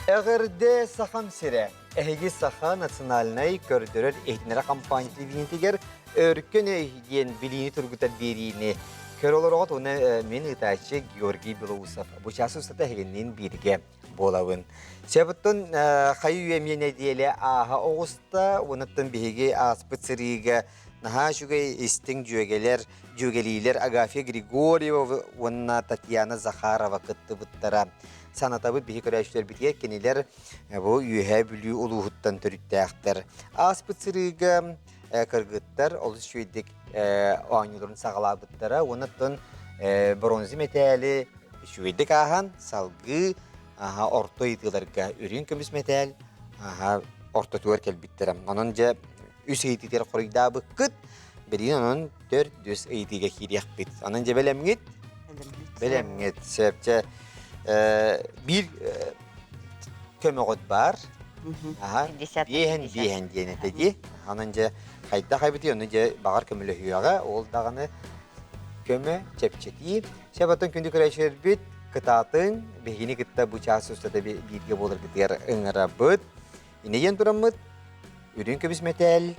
Эҕэрдэ Сахам сирэ! Эһиги Саха национальнай көрдөрөр иһитиннэрэр компания телевидениетигэр Өркөн өй диэн билиини тургутар биэриини көрө олороҕут уонна мин ыытааччы Георгий Белоусов. Бу чаас устата эһигинниин бииргэ буолабын. Сөбүттэн хайы үйэ эмиэ нэдиэлэ ааһа оҕуста, уонуттан биһиги ааспыт сырыыга наһаа үчүгэй истиҥ дьүөгэлэр, дьүөгэлиилэр Агафья Григорьева уонна Татьяна Захарова кыттыбыттара. Санатабыт биһи көрөөччүлэрбитигэр кинилэр бу Үөһээ Бүлүү улууһуттан төрүттээхтэр. Ааспыт сырыыга кыргыттар олус үчүгэйдик оонньууларын саҕалаабыттара уонна оттон бронза мэтээли үчүгэйдик ааһан салгыы орто ыйытыыларга үрүҥ көмүс мэтээл ортотугар кэлбиттэрэ. Онон дьэ үс ыйытыытыгар хоруйдаабыккыт. Билигин онон төрдүс ыйытыыга киириэхпит. Онон дьэ бэлэмҥит? Бэлэмҥит. Сөп. Дьэ биир көмөҕүт баар. Аха. Биэһэн биэһэн диэн этэ дии. Онон дьэ хайдах эбитий, ону дьэ баҕар көмөлөһүөҕэ. Ол даҕаны көмө, чэпчэтии. Сөп, оттон күндү көрөөччүлэрбит, кытаатыҥ, биһигини кытта бу чаас устата бииргэ буоларгытыгар ыҥырабыт. Инэйэн тураммыт, үрүҥ көмүс мэтээл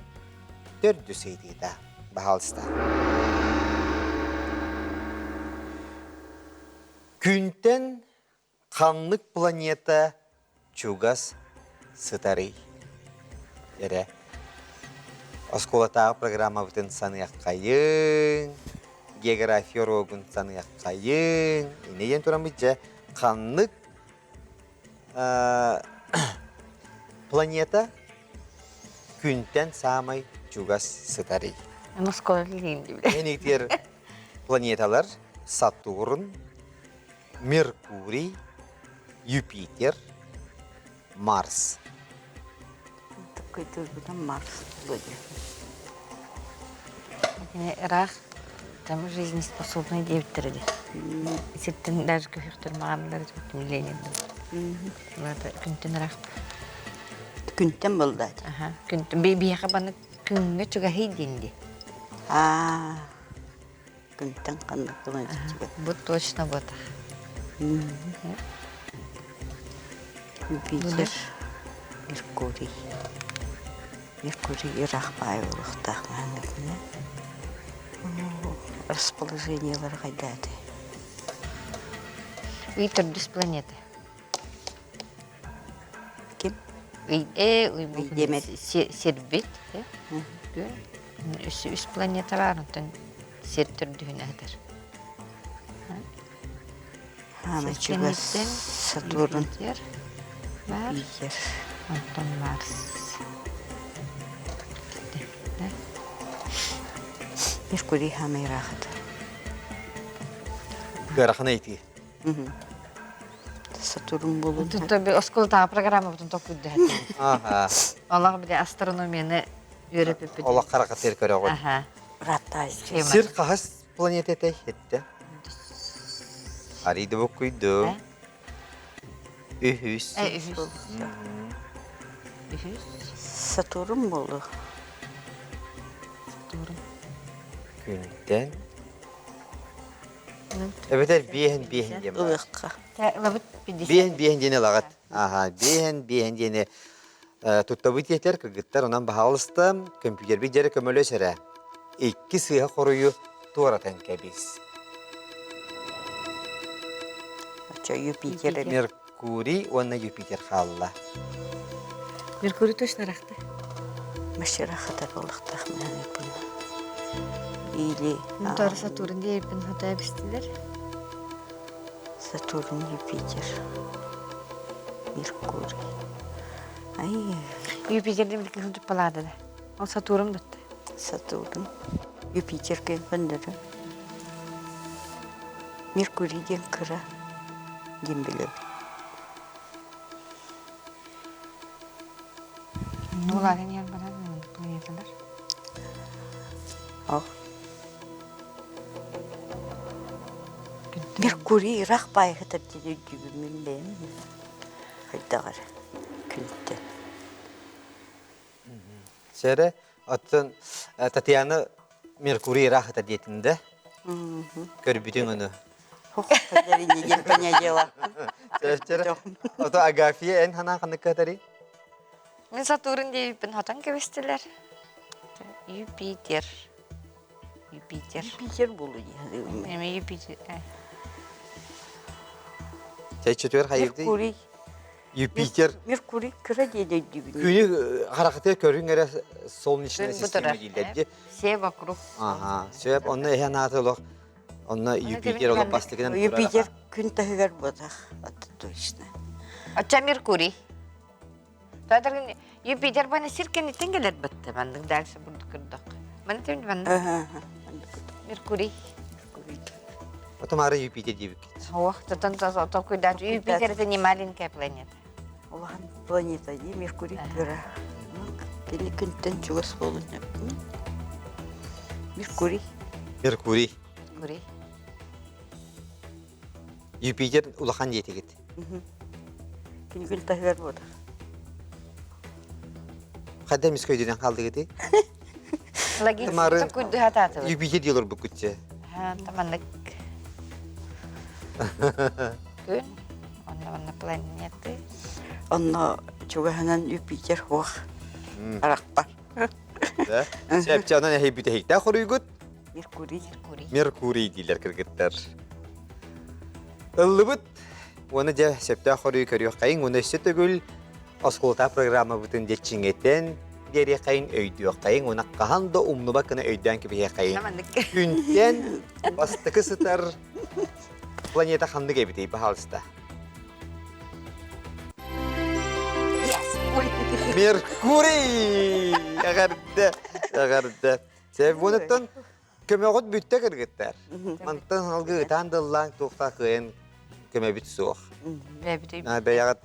төрдүс ыйытыыта. Баһаалыста. Күнтэн ханнык планета чугас сытарый? Эрэ. Оскуолатааҕы программабытын саныаххайыҥ, география уруогун саныаххайыҥ. Инэйэн тураммыт дьэ ханнык Планета күнтэн саамай чугас сытарый? Москва билигин Эниктер планеталар Сатурн, Меркурий, Юпитер, Марс. Такой турбутан Марс вроде. Ыраах там жизнеспособный диэбиттэрэ дии. Сиртэн даже көһүөхтэр маҕаннар Ленин. Күнтэн ыраах. Күнтэн буолдаат. Аха. Күнтэн биһиэхэ баны күҥҥэ чугаһый диэн дии. Аа. Күнтэн ханнык планета Бу точно буотах. Юпитер, Меркурий. Меркурий ыраах баай буолуохтаах маһаҥҥытына. Расположениелара хайдаатый? Ый төрдүс планета. Ким? Ый, э, ый сирбит. Үс, үс планета бар, онтон сир төрдүһүн аһытар. Хаамай чугас Сатурн. Бар. Онтон Марс. Меркурий хаамай ыраахата. Ыарахан ыйытыы. Сатурн буолун. Оскуолатааҕы программабытын токуйдаһат. Аха. Олох бile астрономияны үөрэппиппит. Олох харакатыр көрөҕүн. Аха. Сир хаһыс планета этэй этте? Арыйды буккуйду. Үһүс. Үһүс. Үһүс. Сатурн буолу. Сатурн. Күнтэн. Эбэтэр биэһин биэһин диэн баар. Ылыахха. Ылабыт Биэһин биэһин диэни ылаҕыт. Аха, биэһин биэһин диэни туттабыт диэтэр кыргыттар онон баһаалыста көмпүүтэрбит дьэрэ көмөлөс эрэ. Икки сыыһа хоруйу туоратан кэбис. Оччо Юпитер Меркурий уонна Юпитер хаалла. Меркурий точно рахта. Машира хата буолуохтаах Или Тор Сатурн диэбиппин хата эбистилэр. Сатурн, Юпитер, Меркурий. Ай. Юпитердин билки сылдьыппалаада да. Ол Сатурн бытты. Сатурн. Юпитер кэлбэннэрэ. Меркурий диэн кыра диэн билэбин. Улаатан иһэр баран планеталар. Ох. Меркурий ыраах баайыһытар диэн өйдүүбүн мин бэйэм. Хайдах эрэ күнтэн. Сэрэ, оттон Татьяна Меркурий ыраах ытар диэтин да? Көрбүтүҥ ону. Диэн понятиела. Чэ, Ото Агафья эн ханаан ханнык кыатарый? Мин Сатурн диэбиппин хотон кэбистилэр. Юпитер. Юпитер. Юпитер буолуо дии Эми Юпитер. Чэйчөтүгэр хайырдый? Меркурий. Юпитер. Меркурий кыра диэн өйдүүбүн. Күнү харахытыгар көрүҥ эрэ солнечная система дииллэр дии. Все вокруг. Ага, сөп. Онно эһэ анааты олох онно Юпитер олох бастакынан Юпитер күн таһыгар буотах, это точно. Оччо Меркурий. Тоотаргын Юпитер баны сир кэнниттэн кэлэр бытты. Маннык дальше бурдук кырдах. Маны тем маннык. Меркурий. Потом ары Юпитер диэбиккит. Ох, тотон толкуйдаат Юпитер это не маленькая планета. Улахан планета дии Меркурий кыра. Кини күнтэн чугас буолун Меркурий. Меркурий. Меркурий. Юпитер улахан диэтигит. Кини күн таһыгар буолар. Хайда эмискэ өйдөнөн хаалдыгытый? Логически куйду хатаатыбыт. Юпитер диye олорбуккутча. Таманнык күн, онно манна планеты. Онно чугаһынан Юпитер хуох арахпар. Да? Сөп, онон эһэй бүтэһиктээх хоруйгут. Меркурий. Меркурий. Меркурий дииллэр кыргыттар. Ыллыбыт. Уонна дьэ сөптөөх хоруйу көрүөххэйиҥ. Уонна өссө төгүл оскуолатаах программабытын дьэ чиҥэтэн биэриэххэйиҥ, өйдүөххэйиҥ уонна хаһан да умнубат гына өйдөөн кэбиһиэххэйиҥ. Күнтэн бастакы сытар планета ханнык эбитий, пожалуйста? Меркурий! Эҕэрдэ, эҕэрдэ. Севонеттан көмөҕүт бүттэ кыргыттар. Мантан алгы ытаан дыллаан туохтаах кыайан көмөбүт суох. Бэйэҕит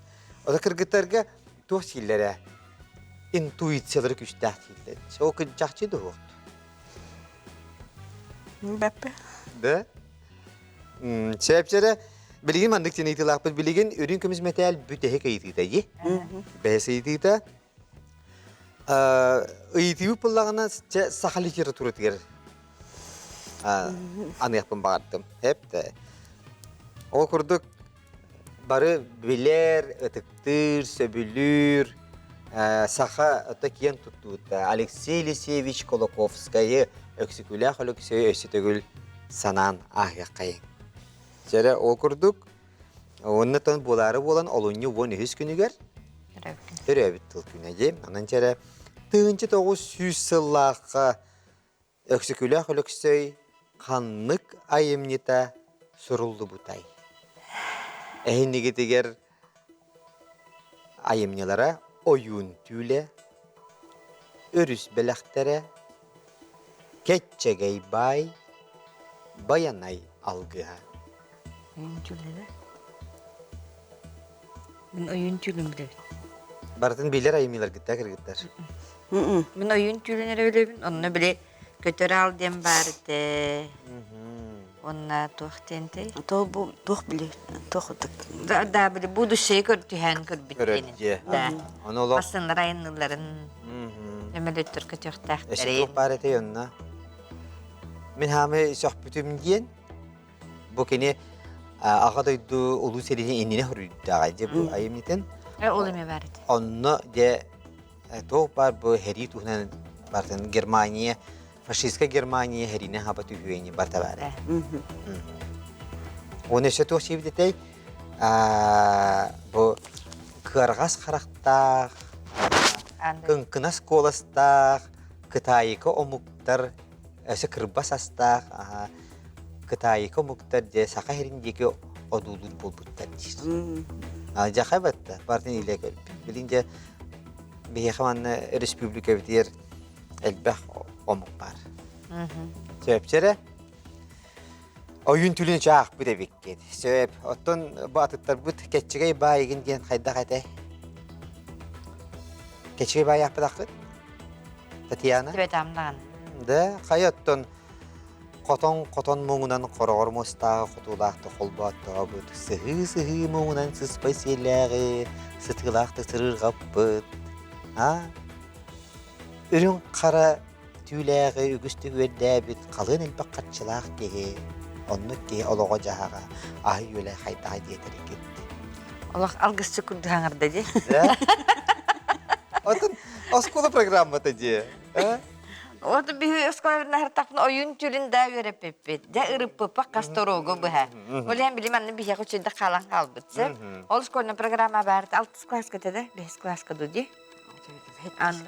Ото кыргыттарга туох сииллэрэ? Интуициялары күстээх дииллэр. Ол кынчахчы дуһуохт. Бэппэ. Да? Сөпчэрэ билигин маннык син ыйытыылаахпыт. Билигин үрүҥ көмүс мэтээл бүтэһик ыйытыыта дии. Бэһис ыйытыыта. Ыйытыыбыт буоллаҕына саха литературатыгар аныахпын баҕардым. Эп Ол курдук бары билэр, ытыктыыр, сөбүлүүр саха ото киэн туттуута Алексей Елисеевич Кулаковскайы Өксөкүлээх Өлөксөйү өссө төгүл санаан ааһыаххайыҥ. Чэрэ ол курдук уонна тон буолаары буолан олунньу 13 күнүгэр төрөөбүт тыл күнэ дии. Онон чэрэ 1900 сыллаахха Өксөкүлээх Өлөксөй ханнык айымньыта суруллубутай? Эһинигитигэр айымньылара Ойуун түүлэ, Өрүс бэлэхтэрэ, Кэччэгэй баай, Байанай алгыһа. Ойуун түүлэ Мин ойуун түүлүн билэбин. Барытын билэр айымньыларгытта кыргыттар. Мин ойуун түүлүн эрэ билэбин. Онно били көтөр аал диэн баар этэ. Уонна туох диэнтэй? То бу туох били туох ытык. Да, да били будущее көр түһээн көрбүт диэн. Да. Ону олох Массыналар айанныыларын өмөлөттөр көтүөхтээхтэрин. Өссө туох баар этэй онно? Мин хаамы сөхпүтүм диэн Бу кини Аҕа дойду Улуу сэриитин иннинэ хоруйдааҕа дьэ бу айымньытын. Ол эмэ баар этэ. Онно дьэ туох баар бу сэрии туһунан бартын Германия, фашистская Германия сэриинэ хаба түһүөйни барта баар. Оны өссө туох сиэбит этэй? Бу кыарҕас харахтаах, кыҥкынас куоластаах, кытайка омуктар өссө кырбас астаах Кытайка омуктар дьэ Саха сирин диэки одуулуур буолбуттар диир. Дьахай батта бартын илэ көрбүт. Билин дьэ биһиэхэ манна республикабытыгар элбэх омук бар. Сөпчэрэ ойун түлүн чаахпыт эбиккит. Сөп. Оттон бу атыттарбыт кэччэгэй баайыгын диэн хайдах этэй? Кэччэгэй баайаахпытахпыт? Татьяна? Түбэтамнаан. Да, хайа оттон хотон-хотон муҥунан хороҕор муостааҕы хотуулаахтык холбооттообут, сыһыы-сыһыы муҥунан сыспай сиэллээҕи сытыылаахтык сырыырҕаппыт, а үрүҥ хара түүлээҕи үгүстүк үөрдээбит халыан элбэх харчылаах киһи, оннук киһи олоҕо-дьаһаҕа аһы-үөлэ хайдаҕа диэтэргит. Олох алгысчы курдук хаҥарда дии. Отон оскуола программата дии. Вот биһи оскуолабытын аһартахпын ойуун түүлүн да үөрэппиппит. Дьэ ырыппыппа хас торуогу быһа. Ол иһин билим анны биһиэхэ үчүгэй да хаалан хаалбыт. Ол школьная программа баар алтыс класска да бэһис класска ду дии. Анны.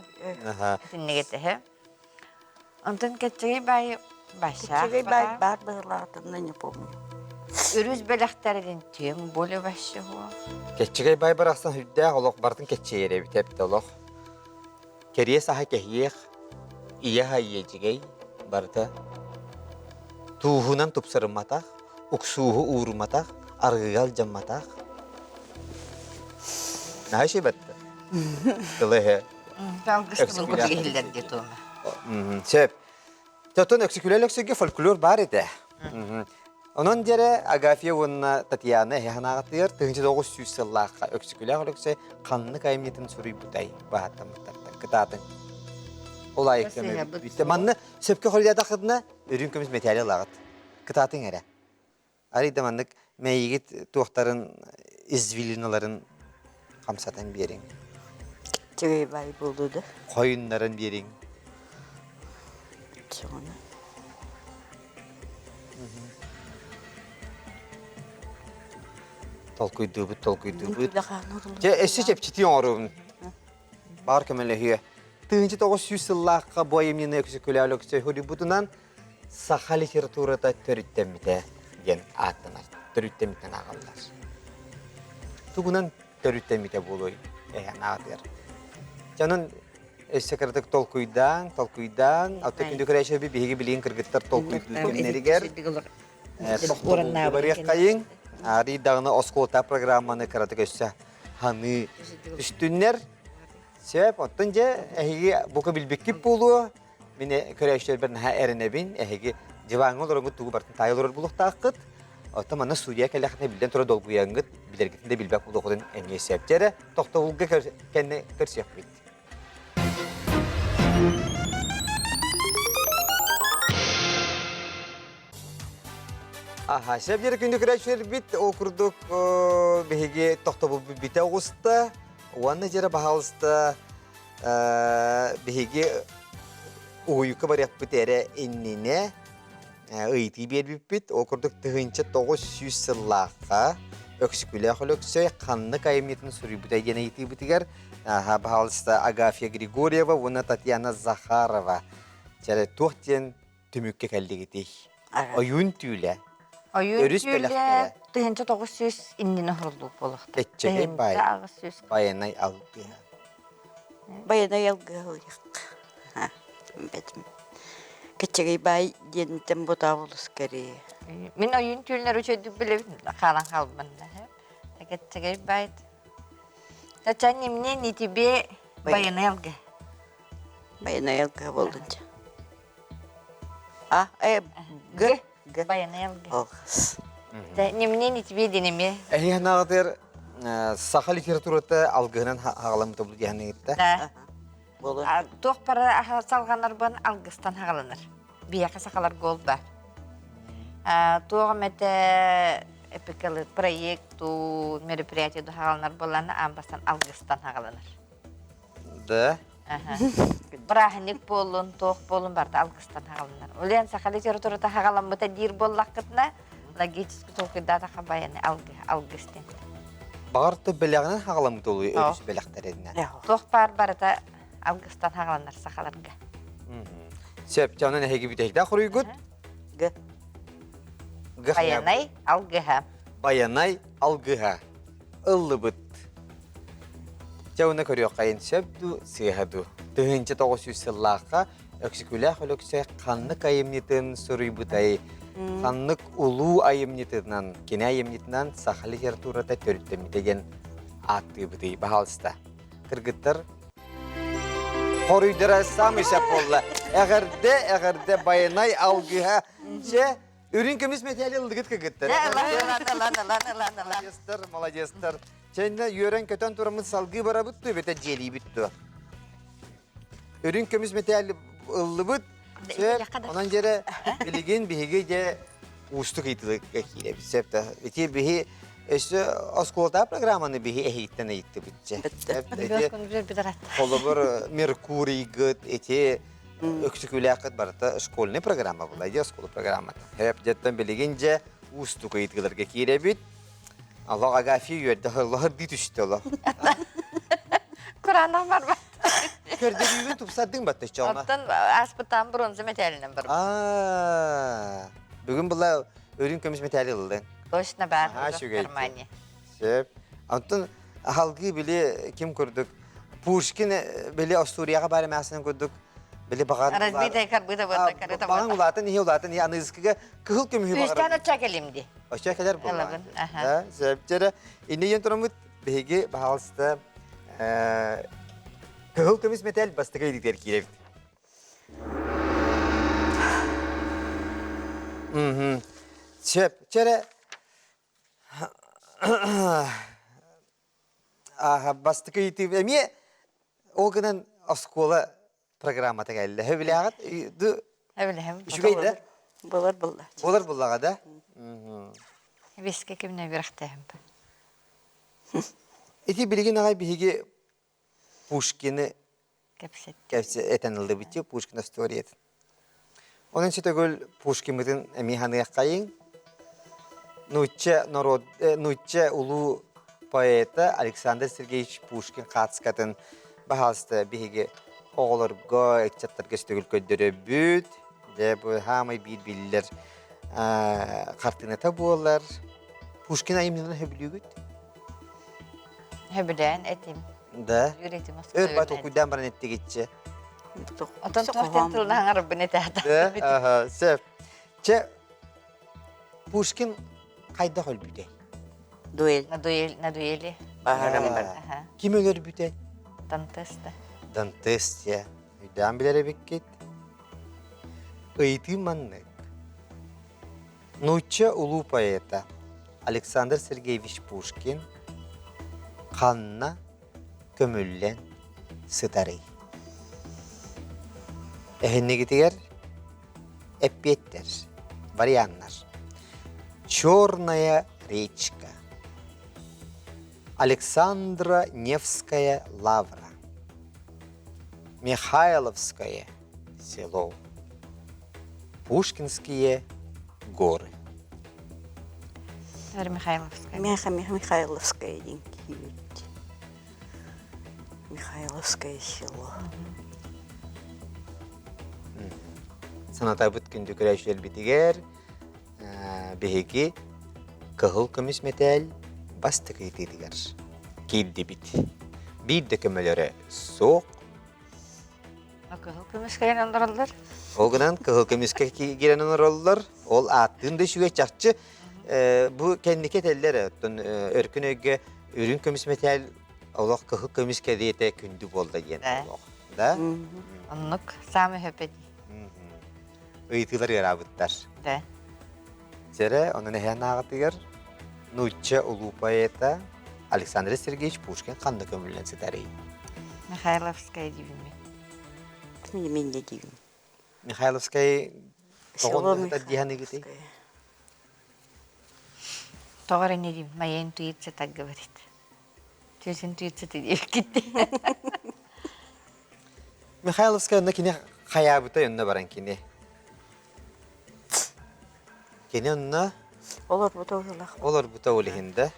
Итиннигэ тэһэ. Онтон кэччэгэй баайы Баша. Кэччэгэй баай баар быһыылаатынна не помню. Өрүс бэлэхтэрин тем более вообще Кэччэгэй баай барахсан үрдээх олох бартын кэччэйэр эбит эбит олох. Кэриэс аһа кэһиэх, ийэ аһа иэдьигэй барыта тууһунан тупсарымматах, уксууһу уурумматах, арыгыга алдьамматах. Наһаа үчүгэй Тылы эһэ. Алгыс тылын иһиллэр дии туома. Сөп. Тотон Өксөкүлэ Өлөксөйгө фольклор баар этэ. Онон дьэрэ Агафья уонна Татьяна эһэ ханаҕатыгар 1900 сыллаахха Өксөкүлээх Өлөксөй ханнык айымньытын суруйбутай баһааттаммыттартан кытаатыҥ. Ол айы көмө. Манна сөпкө хоруйдаатаххытына үрүҥ көмүс мэтээли ылаҕыт. Кытаатыҥ эрэ. Арый да маннык мэйигит туохтарын извилиналарын хамсатан биэриҥ. Үчүгэй баай буолуо да. Хойуннаран биэриҥ. Соҕуна. Толкуйдуубут, толкуйдуубут. Дьэ, өссө чэпчэтии оҥоруум. Баар көмөлөһүө. 1900 сыллаахха бу айымньыны Өксөкүлээх Өлөксөй суруйбутунан саха литературата төрүттэммитэ диэн ааттанар, төрүттэммитинэн ааҕаллар. Тугунан төрүттэммитэ буолуой эһэн аатыгар. Дьонун өссө кыратык толкуйдаан, толкуйдаан, оттон күндү көрөөччүлэрбит биһиги билигин кыргыттар толкуйдуур кэмнэригэр тохтобулга барыаххайыҥ. Арый даҕаны оскуолата программаны кыратык өссө ханыы түстүннэр. Сөп, оттон дьэ эһиги бука билбиккит буолуо. Мин көрөөччүлэрбэр наһаа эрэнэбин. Эһиги диваҥҥа олороҥҥут тугу барытын таайа олорор буолуохтааххыт. Оттон манна студия кэллэххитинэ биллэн турар долгуйаҥҥыт, билэргитин да билбэт буолуоххутун эмиэ сөп. Дьэ эрэ, тохтобулга кэннэ көрсүөхпүт. Аха, сөп диэри күндү көрөөччүлэрбит, ол курдук биһиги тохтобулбут бүтэ оҕуста. Уонна дьэрэ баһаалыста биһиги уһуйукка барыахпыт эрэ иннинэ ыйытыы биэрбиппит. Ол курдук 1900 сыллаахха Өксөкүлээх Өлөксөй ханнык айымньытын суруйбута диэн ыйытыыбытыгар баһаалыста Агафья Григорьева уонна Татьяна Захарова чэрэ туох диэн түмүккэ кэллигитий? Ойуун түүлэ. Ойуун Өрүс түүлэ бэлэхтэрэ. 1900 иннинэ оһоруллубут буолуохтаах. Эччэгэй баай. 1800. Байанай алгыһа. Байанай алгыһа ылыахха. Бэтим. Кэччэгэй баай диэнтэн бутаабылыс кэрии. Мин ойуун түүлнэр үчүгэйдик билэбин хаалан хаалбын да. Кэччэгэй баайт. Тачан не не тебе байанай алгы. Байанай алгыһа буоллун дьэ. А, э, Г. Г. Байанай алгы. Не мне не тебе диэн Эһиги санааҕытыгар саха литературата алгыһынан хаҕаламмыта бу диэхниҥитте? Да. Туох бара салҕанарбын алгыстан хаҕаланар. Биһиэхэ сахалар гол бар. Туох эмэтэ эпикалы проект мероприятие хаҕаланар буоллаҕына аан бастан алгыстан хаҕаланар. Да. Бырааһынньык буоллун, туох буоллун барыта алгыстан хаҕаланар. Ол иһин саха литературата хаҕаламмыта диир буоллаххытына, логически толкуйдаатахха баяны алгыс диэн. Баҕар то бэлэҕинэн хаҕаламмыт олуй өрүс бэлэхтэринэн. Туох баар барыта алгыстан хаҕаланар сахаларга. Сөп, онон эһиги бүтэһиктээх хоруйгут? Г. Баянай алгыһа. Баянай алгыһа. Ыллыбыт. Дьэ уонна көрүөххэйин сөп дуу, сыыһа дуу. 1900 сыллаахха Өксөкүлээх Өлөксөй ханнык айымньытын суруйбутай, ханнык улуу айымньытынан, кини айымньытынан саха литературата төрүттэммитэ диэн ааттыыбытый, баһаалыста. Кыргыттар хоруйдара саамай сөп буолла. Эҕэрдэ, эҕэрдэ, байанай алгыһа. Дьэ, Үрүҥ көмүс мэтээли ыллыгыт кыргыттар. Молодецтар, молодецтар. Чэннэ үөрэн-көтөн тураммыт салгыы барабыт дуу, эбэтэр дьиэлиибит дуо? Үрүҥ көмүс мэтээл ыллыбыт. Сөп, онон дьэрэ билигин биһиги дьэ уустук ыйытыыларга киирэбит. Сөп да. Ити биһи Өссө оскуолата программаны биһи эһииттэн ыйыттыбытча. Холобур, Меркурийгыт ити өксүкүлээххит барыта школьный программа була, ди оскуола программата. Хөп дьэттэн билигин дьэ уустук ыйытыыларга киирэбит. Аллах Агафья үөрдэ лоһор дии түстэ олох. Кураанах барбат. Көрдөрүүгүн тупсардыҥ батта чоҕуна. Оттон ааспыттаан бронза мэтээлинэн барбыт. Аа, бүгүн була өрүн көмүс мэтээли ыллыҥ. Точно баар Аһаа, в үчүгэй. кармане. Сөп. Онтон аһалгыы били ким курдук Пушкин били остуоруйаҕа баар эмээхсин курдук били баҕан Разбитая карбыта буолла, карыта Баҕаҥ буолла. улаатан иһи улаатан иһи аныгыскыга кыһыл көмүһү Үстэн баҕарар. очча кэлим ди. Оччо кэлэр буолла. Ылабын, аха. Да, сөп. Дьэрэ, инни диэн тураммыт биһиги баһаалыста кыһыл көмүс мэтээл бастакы ыйытыгар киирэбит. Мм. Сөп. Чэрэ Ааһа, бастакы ыйытыы эмиэ ол гынан оскуола программата кэллэ. Сөбүлээҕит? Эбилэһэм. Үчүгэй да? Болар булла. Болар буллаҕа да? Биске кимне үрэхтэһим. Ити билигин аҕай биһиги Пушкины Кэпсэт. кэпсэ этэн ыллыбытчы Пушкин историятын. Онон сөтөгүл Пушкиммытын эмиэ ханыаххайыҥ. Нуучча народ, нуучча улуу поэта Александр Сергеевич Пушкин хаацкатын баһаалыста биһиги оҕолорго, ыччаттарга сөтөгүл көрдөрөбүт. Дьэ, бу хаамай биир биллэр хартыыната буолар. Пушкин айымньыларын сөбүлүүгүт? Сөбүлээн этим. Да. Үөрэтим Өр бат окуйдаан баран эттигиччи. Отон туох тылынан арбын этэ. Да, аха, сөп. Чэ, Пушкин хайдах өлбүтэй? Дуэль. На дуэль, на дуэли. Баһарам бар. Ким өлөрбүтэй? Дантеста. Дантес, я. Өйдөөн билэр эбиккит. Ыйытыы маннык. Нуучча улуу поэта Александр Сергеевич Пушкин ханна көмүллэн сытарый? Эһиннигитигэр эппиэттэр, варианнар. Черная речка, Александра Невская лавра, Михайловское село, Пушкинские горы. Михайловская. Миха Михайловская диэн киирбит. Михайловское село. Санатабыт күндү көрөөччүлэрбитигэр биһиги кыһыл көмүс мэтээл бастакы ыйытыытыгар киирдибит. Биир да көмөлөрө суох Кыһыл көмүс кэлэн олороллор. Ол гынан кыһыл көмүскэ киирэн олороллор. Ол ааттыын да үчүгэй чахчы бу кэнники этэллэр оттон өркүн өйгө үрүҥ көмүс мэтээл олох кыһыл көмүс кэриэтэ күндү буолла диэн олох. Да? Оннук самый хөпөт. Ыйытыылар ыараабыттар. Да. Сэрэ, онон эһээн ааҕытыгар нуучча улуу поэта Александр Сергеевич Пушкин ханна көмүллэн сытарый? Михайловская диибин Мен де диибин. Михайловскай тоҕон диһан ыгытый? Тоҕо эрэ не диим, моя интуиция так говорит. Чуть интуиция диэбиккит Михайловскай онно кини хайаабыта онно баран кини. Кини онно Олорбута уһулах. Олорбута ол иһин да.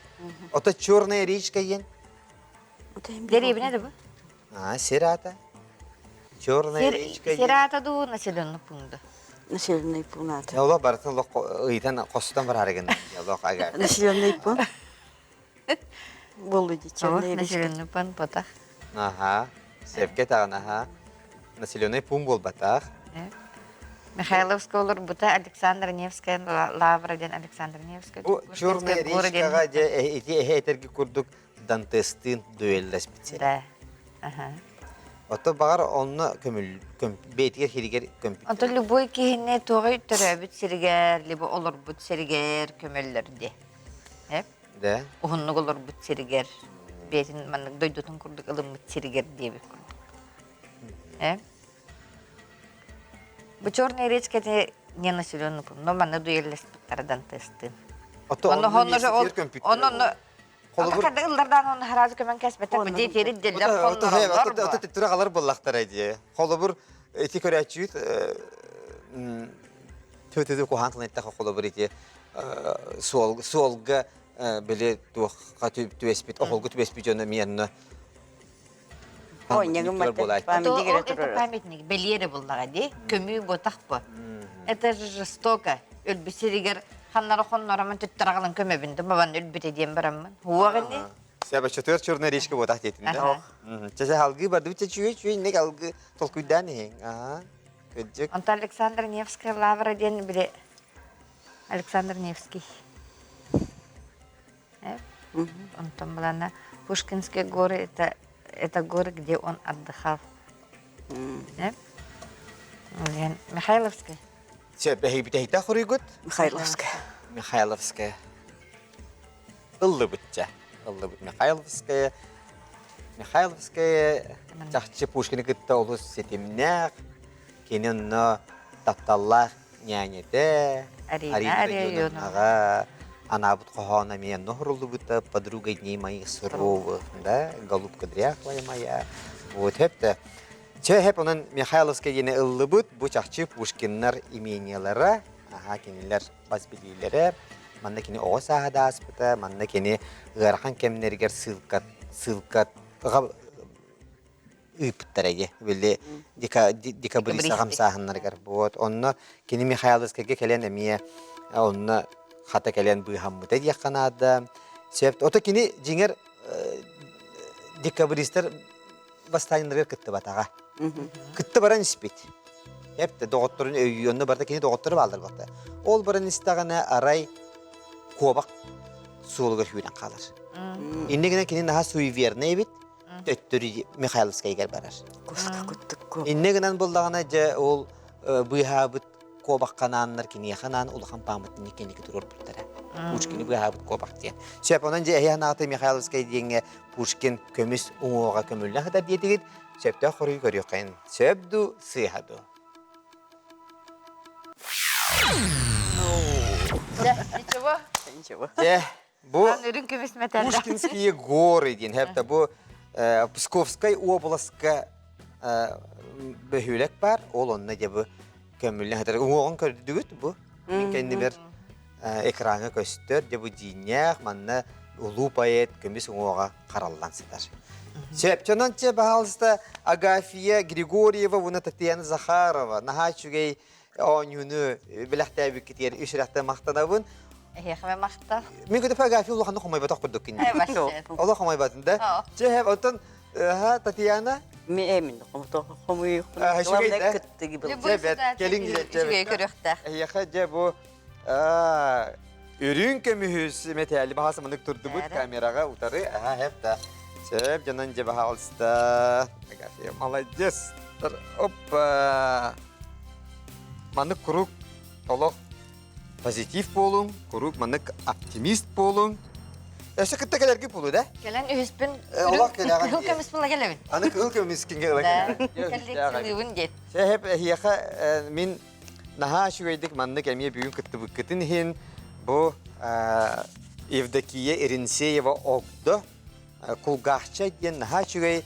Ото Черная речка диэн. Дэриэбинэ да бу? А, сир аата. Черная речка Сир аата дуу, населенный пункт да? Населенный пункт аата. Олох барытын олох ыйтан хостон бараары гынна. Олох ага. Населенный пункт. Болу ди Черная речка. Населенный пункт потах. Аха. Севке таҕын аха. Населенный пункт буолбатах. Михайловская олорбута Александр Невская Лавра диэн Александр Невская. Бу Черная речкаҕа дьэ ити эһэ этэрги курдук Дантестыын дуэллэспит Да. Аха. Ото баҕар онно көмүл бэйэтигэр хиригэр көмпүт. Ото любой киһини туоҕай төрөөбүт сиригэр, либо олорбут сиригэр көмөллөр дии. Эп? Да. Уһуннук олорбут сиригэр, бэйэтин маннык дойдутун курдук ылыммыт сиригэр диэбит курдук. Э? Бу Черная речка это не населенный пункт, но манна дуэллэспиттара Дантестыын. Онно хонно ол онно Холобур Ата ыллардаан онно хараазы көмөн кэспэтэ бу дии тиэрит деллер хоннороллор бу. Ото түттүрэ халар буллахтара дии. Холобур ити көрөөччүт төтөдө куһаан тылын эттэхэ холобур ити суол суолга били туохха түбэспит оһолго түбэспит дьоно миэнно Это памятник бэлиэрэ буллаҕа дии көмүү ботах бу. Это же жестоко. Өлбүт сиригэр ханнара хонноромун түттараҕалан көмөбүн да бабан өлбүтэ диэн бараммын. Уох ини. Себа четвер черная речка ботах диэтин да. Чэ алгыы бардыбыт чэ чүө чүө иннек алгы толкуйдаан иһиң. Аха. Кыдьык. Онтон Александр Невская лавра диэн били Александр Невский. Онтон булана Пушкинские горы это это горы, где он отдыхал. Михайловская. Бэһибитэһитэ хоруйгут? Михайловская. Михайловская. Ыллыбытча. Ыллыбыт Михайловская. Михайловская чахчы Пушкины кытта олус ситимнээх, кини онно тапталлаах ньээньэтэ Арина Арионовнаҕа анаабыт хоһооно эмиэ онно уһуруллубута «Подруга дней моих суровых», да, «Голубка дряхлая моя». Вот хэп Чэ, хэп онон Михайловскай диэни ыллыбыт, бу чахчы Пушкиннар имениялара, аха кинилэр бас билиилэрэ, манна кини оҕо сааһа да ааспыта, манна кини ыарахан кэмнэригэр ссылка ссылка ыыппыттара дии били декабрист хамсааһыннарыгар вот онно кини Михайловскайга кэлэн эмиэ онно хата кэлэн быыһаммыта диэххэ наада сөп ото кини дьиҥэр декабристар бастааннарыгар кыттыбатаҕа кытта баран испит эпте доҕотторун өйүү онно барда кини доҕоттору бааллар батта ол баран истэҕинэ арай куобах суолугар сүүрэн хаалар иннигинэ гынан кини наһаа суеверный эбит төттөрү Михайловскайыгар барар. Иннэ гынан буллаҕына дьэ ол быыһаабыт куобахханааннар киниэхэ анаан улахан пааматынньык кэнники туруорбуттара. Пушкины быыһаабыт куобах диэн. Сөп, онон дьэ эһи анааты Михайловскай диэҥҥэ Пушкин көмүс уҥуоҕа көмүллэ сытар диэтигит, сөптөөх хоруйу көрүөххэйин. Сөп дуу, сыыһа дуу? Ничего. Ничего. Дьэ, Бу Үрүҥ көмүс мэтээллээх. Пушкинские горы диэн хэпта бу Псковскай уобаласка бөһүөлэк бар. Ол онно дьэ бу көмүллэн сытар. Уҥуоҕун көрдүгүт бу. Мин кэннибэр экраҥҥа көстөр. Дьэ бу дьииннээх манна улуу поэт көмүс уҥуоҕа хараллан сытар. Сөп, чэ, баһаалыста Агафия Григорьева уонна Татьяна Захарова наһаа үчүгэй оонньууну бэлэхтээбиккитигэр үс үрэхтэн махтанабын. Эһиэхэ махтал. Мин көтөпө Агафья улаханнык хомойботох курдук кини. Олох хомойбатын да. Чэ, онтон Татьяна? Мен хомуй Кэлиҥ Үчүгэй көрүөхтээх. Эһиэхэ дьэ бу үрүҥ көмүһүс мэтээли баһа саманык турдубут камераҕа утары. Аха, хэп да. Сөп, дьонон дьэ баһаалыста. Агафья, молодец. Опа. Маннык куруук олох позитив буолуҥ, куруук маннык оптимист буолуҥ. Өссө кытта кэлэргит буолуо да? Кэлэн үһүспүн Олох кэлэҕин кыһыл көмүс була кэлэбин. Аны кыһыл көмүс кинге ыла кэлэбин. Коллекциялыыбын диэт. Сэһэп эһиэхэ мин наһаа үчүгэйдик маннык эмиэ бүгүн кыттыбыккытын иһин бу Евдокия Иринсеева Огдо Кулгаахча диэн наһаа үчүгэй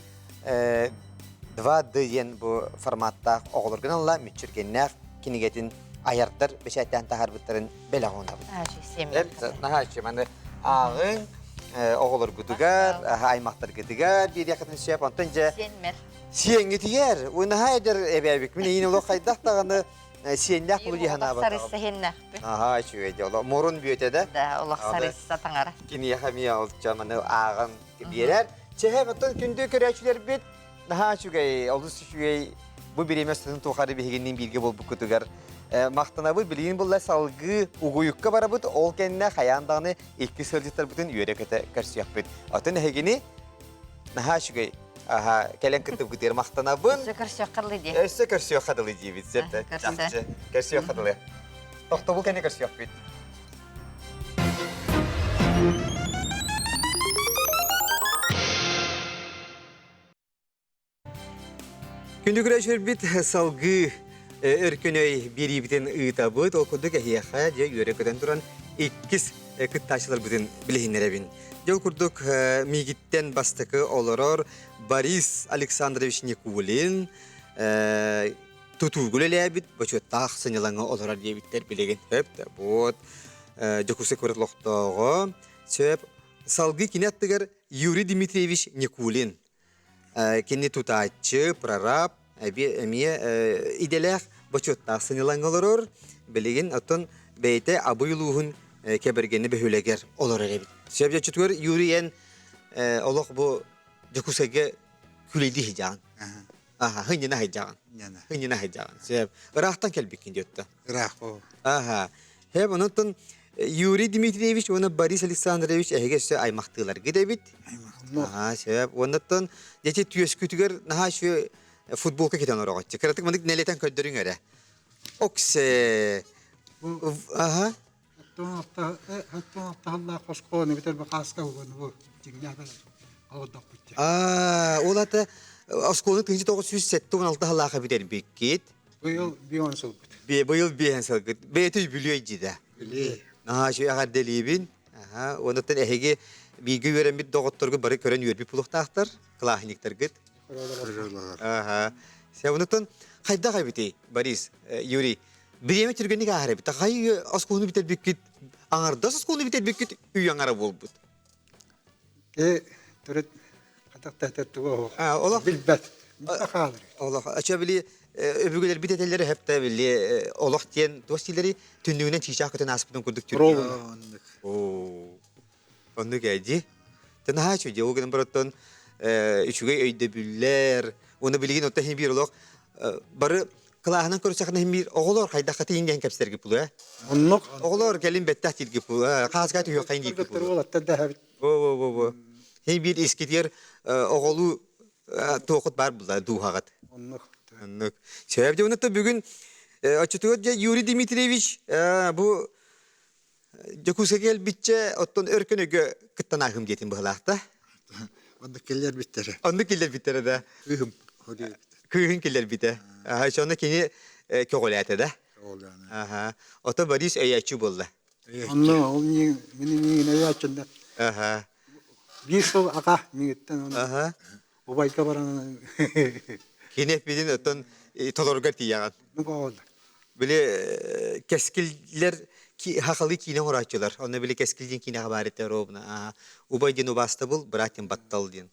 2D диэн бу форматтаах оҕолорго аналлаах мүччүргэннээх кинигэтин айардар бэчээттээн таһаарбыттарын бэлэх уунабыт. Наһаа үчүгэй. Маны ааҕыҥ, оҕолоргутугар, аймахтаргытыгар биэриэххитин сөп. Онтон дьэ сиэҥҥитигэр, наһаа эдэр эбээбик. Мин эйиин олох хайдах даҕаны сиэннээх булу дии санаабатаҕым. Сарысса иһиннэхпин. Аһаа, үчүгэй дьэ. Олох мурун бүөтэ да. Да, олох сарысса таҥара. Киниэхэ эмиэ ол маны ааҕан биэрэр. Чэһэ, оттон күндү көрөөччүлэрбит наһаа үчүгэй, олус үчүгэй бу бириэмэ устатын тухары биһигинниин бииргэ буолбуккутугар махтанабыт. Билигин булла салгыы угуйукка барабыт. Ол кэннэ хайаан даҕаны икки сылдьыттарбытын үөрэ-көтө көрсүөхпүт. Оттон эһигини наһаа үчүгэй Аха, кэлэн кыттыбытыгар махтанабын. Өссө көрсүөххэ дылы дии. Өссө көрсүөххэ дылы диибит. Сөп, чахчы. Көрсүөххэ дылы. Тохтобул кэннэ көрсүөхпүт. Күндү көрөөччүлэрбит салгыы өркөн өй биэриибитин ыытабыт. Ол курдук эһиэхэ дьэ үөрэ көтөн туран иккис кыттааччыларбытын билиһиннэрэбин. Дьол курдук миигиттэн бастакы олорор Борис Александрович Никулин тутууга үлэлээбит бочуоттаах сынньалаҥҥа олорор диэбиттэр билигин. Сөп да вот Дьокуускай куорат олохтооҕо. Сөп. Салгыы кини аттыгар Юрий Дмитриевич Никулин Кини тутааччы, прораб, эмиэ идэлээх бочуоттаах сынньалаҥҥа олорор. Билигин оттон бэйэтэ Абый улууһун Кэбэргэни бөһүөлэгэр олорор эбит. Сөп дьоччутугар Юрий эн олох бу Дьокуускайга күлэйдии сылдьаҕын. Аха, хынньана сылдьаҕын. Хынньана сылдьаҕын. Сөп. Ыраахтан кэлбиккин диэттэ. Ыраах бу. Аха. Хэп онон Юрий Дмитриевич уонна Борис Александрович эһиги өссө аймахтыыларгыт эбит. Аха, сөп. Уоннаттан дети түөскүтүгэр наһаа үчүгэй футболка кэтэн ороҕоччу. Кыратык маннык нэлэтэн көрдөрүҥ эрэ. Оксе. Аха. Оттон оскуоланы бүтэр бакааска угуну бу дьиҥнээх олордохпут. Аа, ол ата оскуоланы 1976 сыллаахха бүтэрбиккит. Быйыл биэн сылбыт. Быйыл биэн сылгыт. Бэйэтэ үбүлүөй дьида. Наһаа үчүгэй эҕэрдэлиибин. Аха, онуттан эһиги бииргэ үөрэммит доҕотторгут бары көрөн үөрбүт буолуохтаахтар, кылааһынньыктаргыт. Аха. Сэ онуттан хайдах эбитий, Борис, Юрий? Бириэмэ түргэнник ааһар эбит. Хайы оскуоланы бүтэрбиккит, аҥардас оскуоланы бүтэрбиккит үй аҥара буолбут. Э, төрүт хатах тугу олох билбэт. Хаалар. Олох. Ача били өбүгэлэрбит этэллэрэ хэптэ били олох диэн туос диилэри түннүгүнэн чыычаах көтөн ааспытын курдук түргэн. Оо. Оннук ээ дии. Тэ наһаа үчүгэй ол гынан барыттан үчүгэй өйдөбүллэр уонна билигин оттон иһин биир олох бары кылааһынан көрсөххүнэ иһин биир оҕолор хайдаххытын диэн кэпсэтэргит буолуо ээ. Оннук. Оҕолор кэлин бэттэх дииргит буолуо хааска түһүөххэйин дииргит буолуо. Уолаттар даһабыт. Во во во. Иһин биир искитигэр оҕолуу туохут баар була дууһаҕыт. Оннук. Оннук. Сөп дьэ онно бүгүн оччотугар дьэ Юрий Дмитриевич бу Дьокуускайга кэлбиччэ, оттон өркөн өйгө кыттан ааһым диэтин быһылаах да. Оннук киллэрбиттэрэ. Оннук киллэрбиттэрэ да. Кыыһым Кыыһын киллэрбитэ. Аха, сонно кини көҕүлээтэ да. Аха. Ото Борис өйөөччү буолла. Онно ол мин миигин өйөөччүн да. Аха. Биир сыл аға миигиттэн оны Аха. убайга баран Кини эппитин оттон толоругар тиийэҕин. Ну, Били кэскиллэр хахалы киинэ оҥорооччулар. Онно били кэскил диэн киинэҕэ баар этэ ровно. Убай диэн убаастабыл, брат диэн баттал диэн.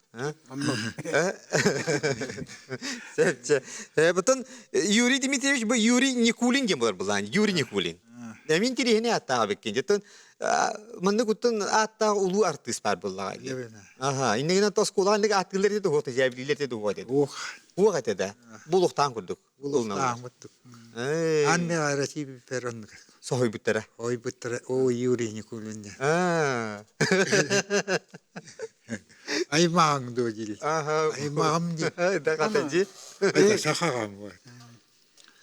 Сөпчө. Потом Юрий Дмитриевич бу Юрий Никулин диэн болар булаан. Юрий Никулин. Мин тириһини ааттаах эбиккин. Дьэ маннык уттан ааттаах улуу артыыс баар буоллаҕа. Аха, иннигинэн оскуолаҕа инник ааттыылар этэ туһуох, тиһээбилиилэр этэ туһуох этэ. Уох. Уох этэ да. Булуохтаан курдук. Булуохтааммыттык. Аан мен Россия оннук. Соһуйбуттара. Ойбуттара. О, Юрий Никулин. Аймааҥ дуо диир. Аймаҕым дии. Да дии. Сахаҕам бу.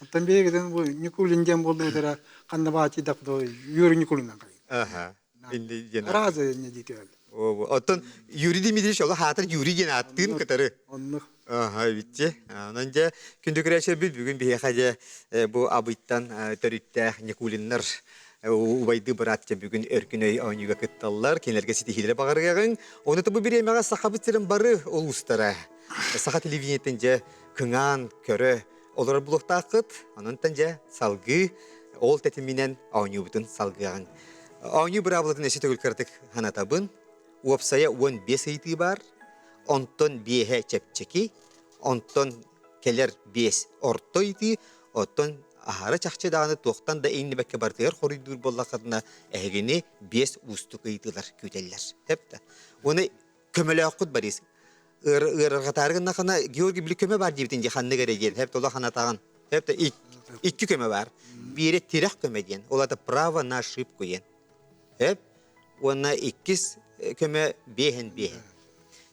Оттон биһигитин бу Никулин диэн буоллуутара ханна баатыйдах до Юрий Никулиннан кайын. Аха. Инди диэн. Разы не дийтел. Оттон Юрий Дмитриевич олох аатыр Юрий диэн ааттыын кытары. Оннук. Аха, битти. Онон дьэ күндү көрөөччүлэрбит бүгүн биһиэхэ дьэ бу Абыйтан төрүттээх Никулиннар убайды быраат дьэ бүгүн өркүн өй оонньууга кытталлар. Кинилэргэ ситиһиилэри баҕарыаҕыҥ. Ону бу бириэмэҕэ Сахабыт сирин бары улуустара Саха телевидениетин дьэ кыҥаан көрө олорор булуохтааххыт. Онон дьэ салгыы ол тэтиминэн оонньуубутун салгыаҕыҥ. Оонньуу быраабылатын өссө төгүл кыратык санатабын. Уопсайа 15 ыйытыы баар. Онтон биэһэ чэпчэки, онтон кэлэр биэс орто ыйытыы, оттон аһара чахчы даҕаны туохтан да иҥнибэккэ барытыгар хоруйдуур буоллаххытына, эһигини биэс уустук ыйытыылар күүтэллэр. Сөп да? Уонна көмөлөөххүт Борис. Ыарырҕатаары гыннахына Георгий били көмө баар диэбитин дии ханнык эрэ диэн. Хэп толо ханатаҕын. Хэп икки көмө баар. Биирэ тирэх көмө диэн. Ол это право на ошибку диэн. Хэп уонна иккис көмө биэһин биэһин.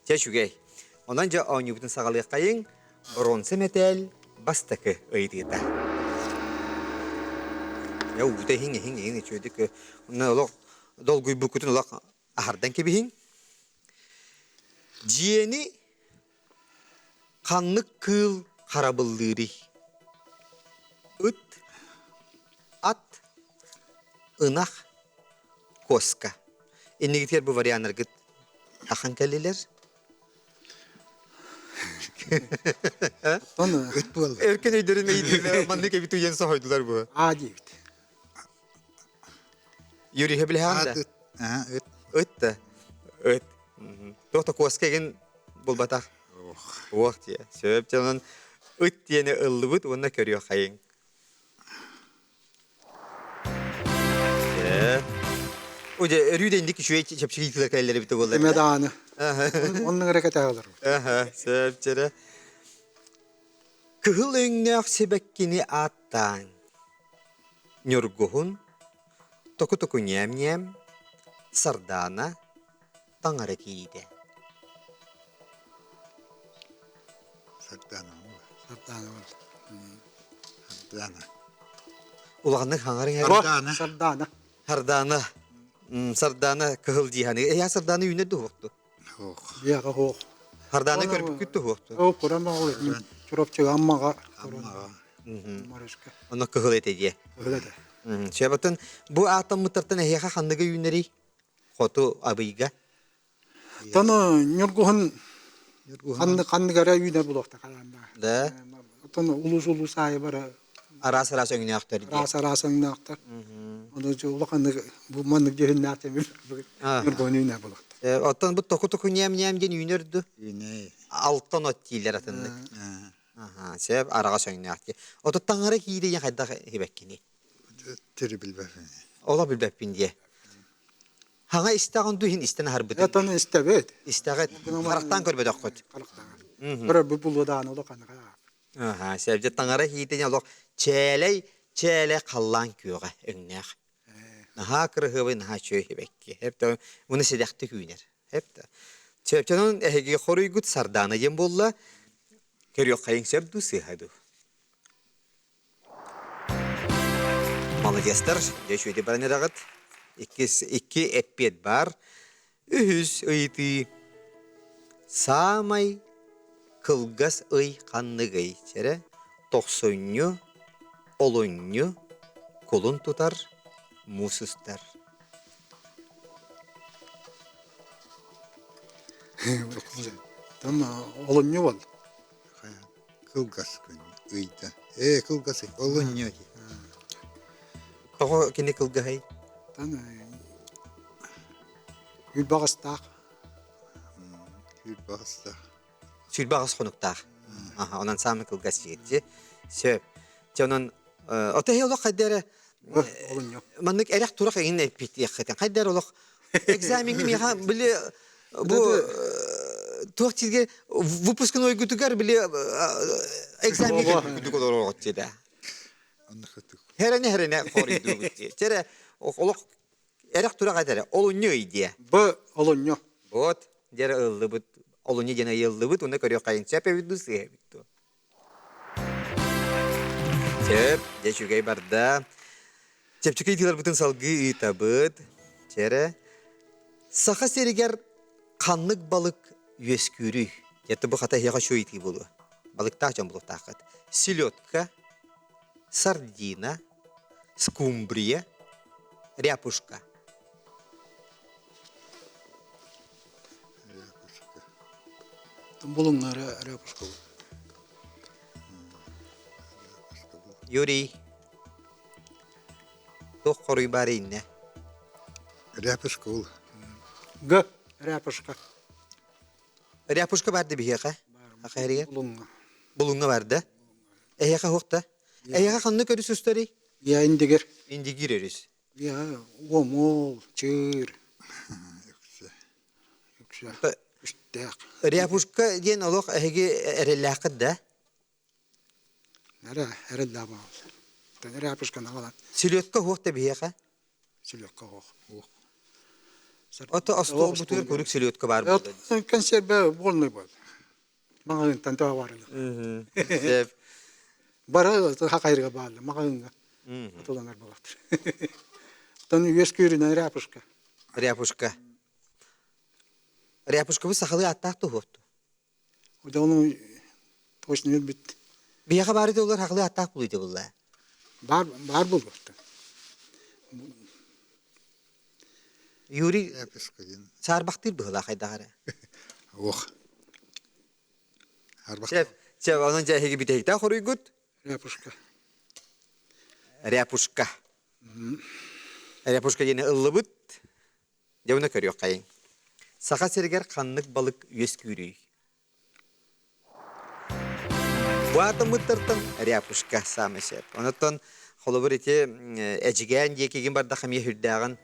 Чэ үчүгэй. Онон дьэ оонньуубутун саҕалыаххайыҥ. Бронза мэтээл бастакы ыйытыыта. Я уута иһиҥ иһиҥ иһиҥ үчүгэйдик онно олох долгуйбуккутун олох аһардан кэбиһиҥ. Дьиэни ханнык кыыл харабыллыырый? Ыт, ат, ынах, Куоска. Иннигитигэр бу варианнаргыт ахан кэллилэр. Оттон Ыт буолла. Өркөн өйдөрүн өйдүүнэ маннык эбит уйан соһойдулар бу. А диэбит. Юрий билэһэҕин да? Ыт. Аа, ыт. Ыт да. Ыт. Туох да куоска эгин булбатах. Уох диэ. Сөп дьонун ыт диэни ыллыбыт уонна көрүөххэйиҥ. Удьэ өрүү да инник үчүгэй чэпчэки ыытыылар кэлэллэр эбитэ буоллар. Эмэ даҕаны. Оннук эрэ кэтэһэлэр. Сөп чэрэ. Кыһыл өҥнөөх сибэккини ааттааҥ. Ньургуһун, току-току ньээм-ньээм, сардаана, таҥара киириитэ. Сардаана. Сардаана. Сардаана. Улаханнык хаҥарыҥ Сардаана. Сардаана. Сардаана. Сардаана кыһыл дии Эйэ сардаана үүнэр дуһуохту. Ох. Биэҕэ хоох. Сардаана көрбүккүт дуһуохту. Ол куран оҕол Чурапчыга Аммаҕа. Аммаҕа. Марышка. Оно кыһыл этэ диэ. Кыһыл этэ. Сөбөтөн бу аатаммыттартан эһиэхэ ханныгы үүнэрий? Хоту Абыйга. Тон Ньургуһун ханнык эрэ үүнэр булуохта хараанда. Да. Оттон улуус-улуус аайы бара араас-араас өҥнөөхтөр дии. Араас-араас өҥнөөхтөр. Ону улаханнык бу маннык дьүһүннээх темир Ньургуһун үүнэр булуохта. Оттон бу току-току ньээм-ньээм диэн үүнэр ду? Үүнэй. Алтан от дииллэр атыннык. Аха, сөп араҕас өҥнөөх дии. Ото таҥара киирэ хайдах хибэккиний? Тири билбэппин. Олох билбэппин диэ. Хаҥа истэҕин дуу иһин истэн аһарбытын. Этон истэбит. Истэҕит. Харахтаан көрбөтөххүт. Харахтаан. Көрөр бу булуодаан олох аныга. Аха, сәбдьэ таҥара иһиитин олох чээлэй чээлэй халлаан күөҕэ өҥнөөх. Наһаа кырыһыабай, наһаа үчүгэй хибэкки. Хэп уну сэдэхтик үүнэр. Хэп Чөпчөнөн эһиги хоруйгут сардаана диэн буолла. Көрүөххэйиҥ сөп дуу сыыһа дуу? Молодецтар, дьэ үчүгэйдик баран эрэҕит. Иккис, икки эппиэт баар. Үһүс ыйытыы. Саамай кылгас ый ханныгый? Чэрэ, тохсунньу, олунньу, кулун тутар, муус устар. Там олунньу бол. Кылгас күн ыйда. Ээ, кылгас ый. Олунньу. Тоҕо кини кылгаһай? Тан Сүрбэҕастаах. Сүрбэҕастаах. Сүрбэҕас хонуктаах. Аха, онон саамай кылгас сиэтти. Сөп. Дьэ онон ото эһи олох хайда эрэ Олунньу. маннык эрэх турах эҥин эппиттиэххитин. Хайда эрэ олох экзамеҥҥа миэхэ били бу туох сиргэ выпускнойгутугар били экзамеҥҥа кэлбиккүтүк олороҕут диэтэ. Херене херене хоруйдуубут дии. Чэрэ олох эрэх турах этэрэ олунньу ый диэ. Б олунньу. Вот дьэрэ ыллыбыт олунньу диэн ыйыллыбыт уонна көрүөххэйин сөп эбит дуу сыыһа эбит дуу. Сөп, дьэ үчүгэй барда. Чэпчэки ыйытыыларбытын салгыы ыытабыт. Чэрэ. Саха сиригэр ханнык балык үөскүүрүй? Дьэ бу хата эһиэхэ үчүгэй ыйытыы буолуо. Балыктаах дьон булуохтааххыт. Селедка, сардина, скумбрия, ряпушка. Ряпушка. Булуҥҥа ряпушка. Юрий, туох хоруй баар иннэ? Ряпушка ол. Г. Ряпушка. Ряпушка бар да биһиэхэ? Хахайрыгар? Булуҥҥа. Булуҥҥа бар да? Эһиэхэ хуохта? Эһиэхэ ханнык өрүс устарый? Я Индигир. Индигир өрүс. Я Омол, Чыыр. Үксэ. Үстээх. Ряпушка диэн олох эһиги эрэллээххит да? Эрэ, эрэллээх баҕал. Ряпушканы аҕалан. Селедка хуох да биһиэхэ? Селедка хуох. Ото остуол бутугар куруук селедка баар буолла. Консерве буолнай буол. Маҕаһыынтан төһө барылар. Сөп. Бары хахайырга баалла маҕаһыынга атыланар буолахтар. Оттон үөскүүрүнэн ряпушка. Ряпушка. Ряпушкабыт сахалыы ааттаах туһуохту. Ону точно бит. Биһиэхэ баары олар хахалыы ааттаах булуйда булла. Бар бар булбуттар. Юрий Ряпушка диэн. саарбахтыыр быһыылаах хайдах эрэ. Ох. Арбах. Чэ, чэ, онон дьэ эһиги бүтэһиктээх хоруйгут? Ряпушка. Ряпушка. Ряпушка диэни ыллыбыт. Дьэ, уна көрүөххэйиҥ. Саха сиригэр ханнык балык үөскүүрүй? Баатыммыттартан ряпушка саамай сөп. Онуттан холобур ити Эдьигээн диэкигин бардах эмиэ үрдээҕин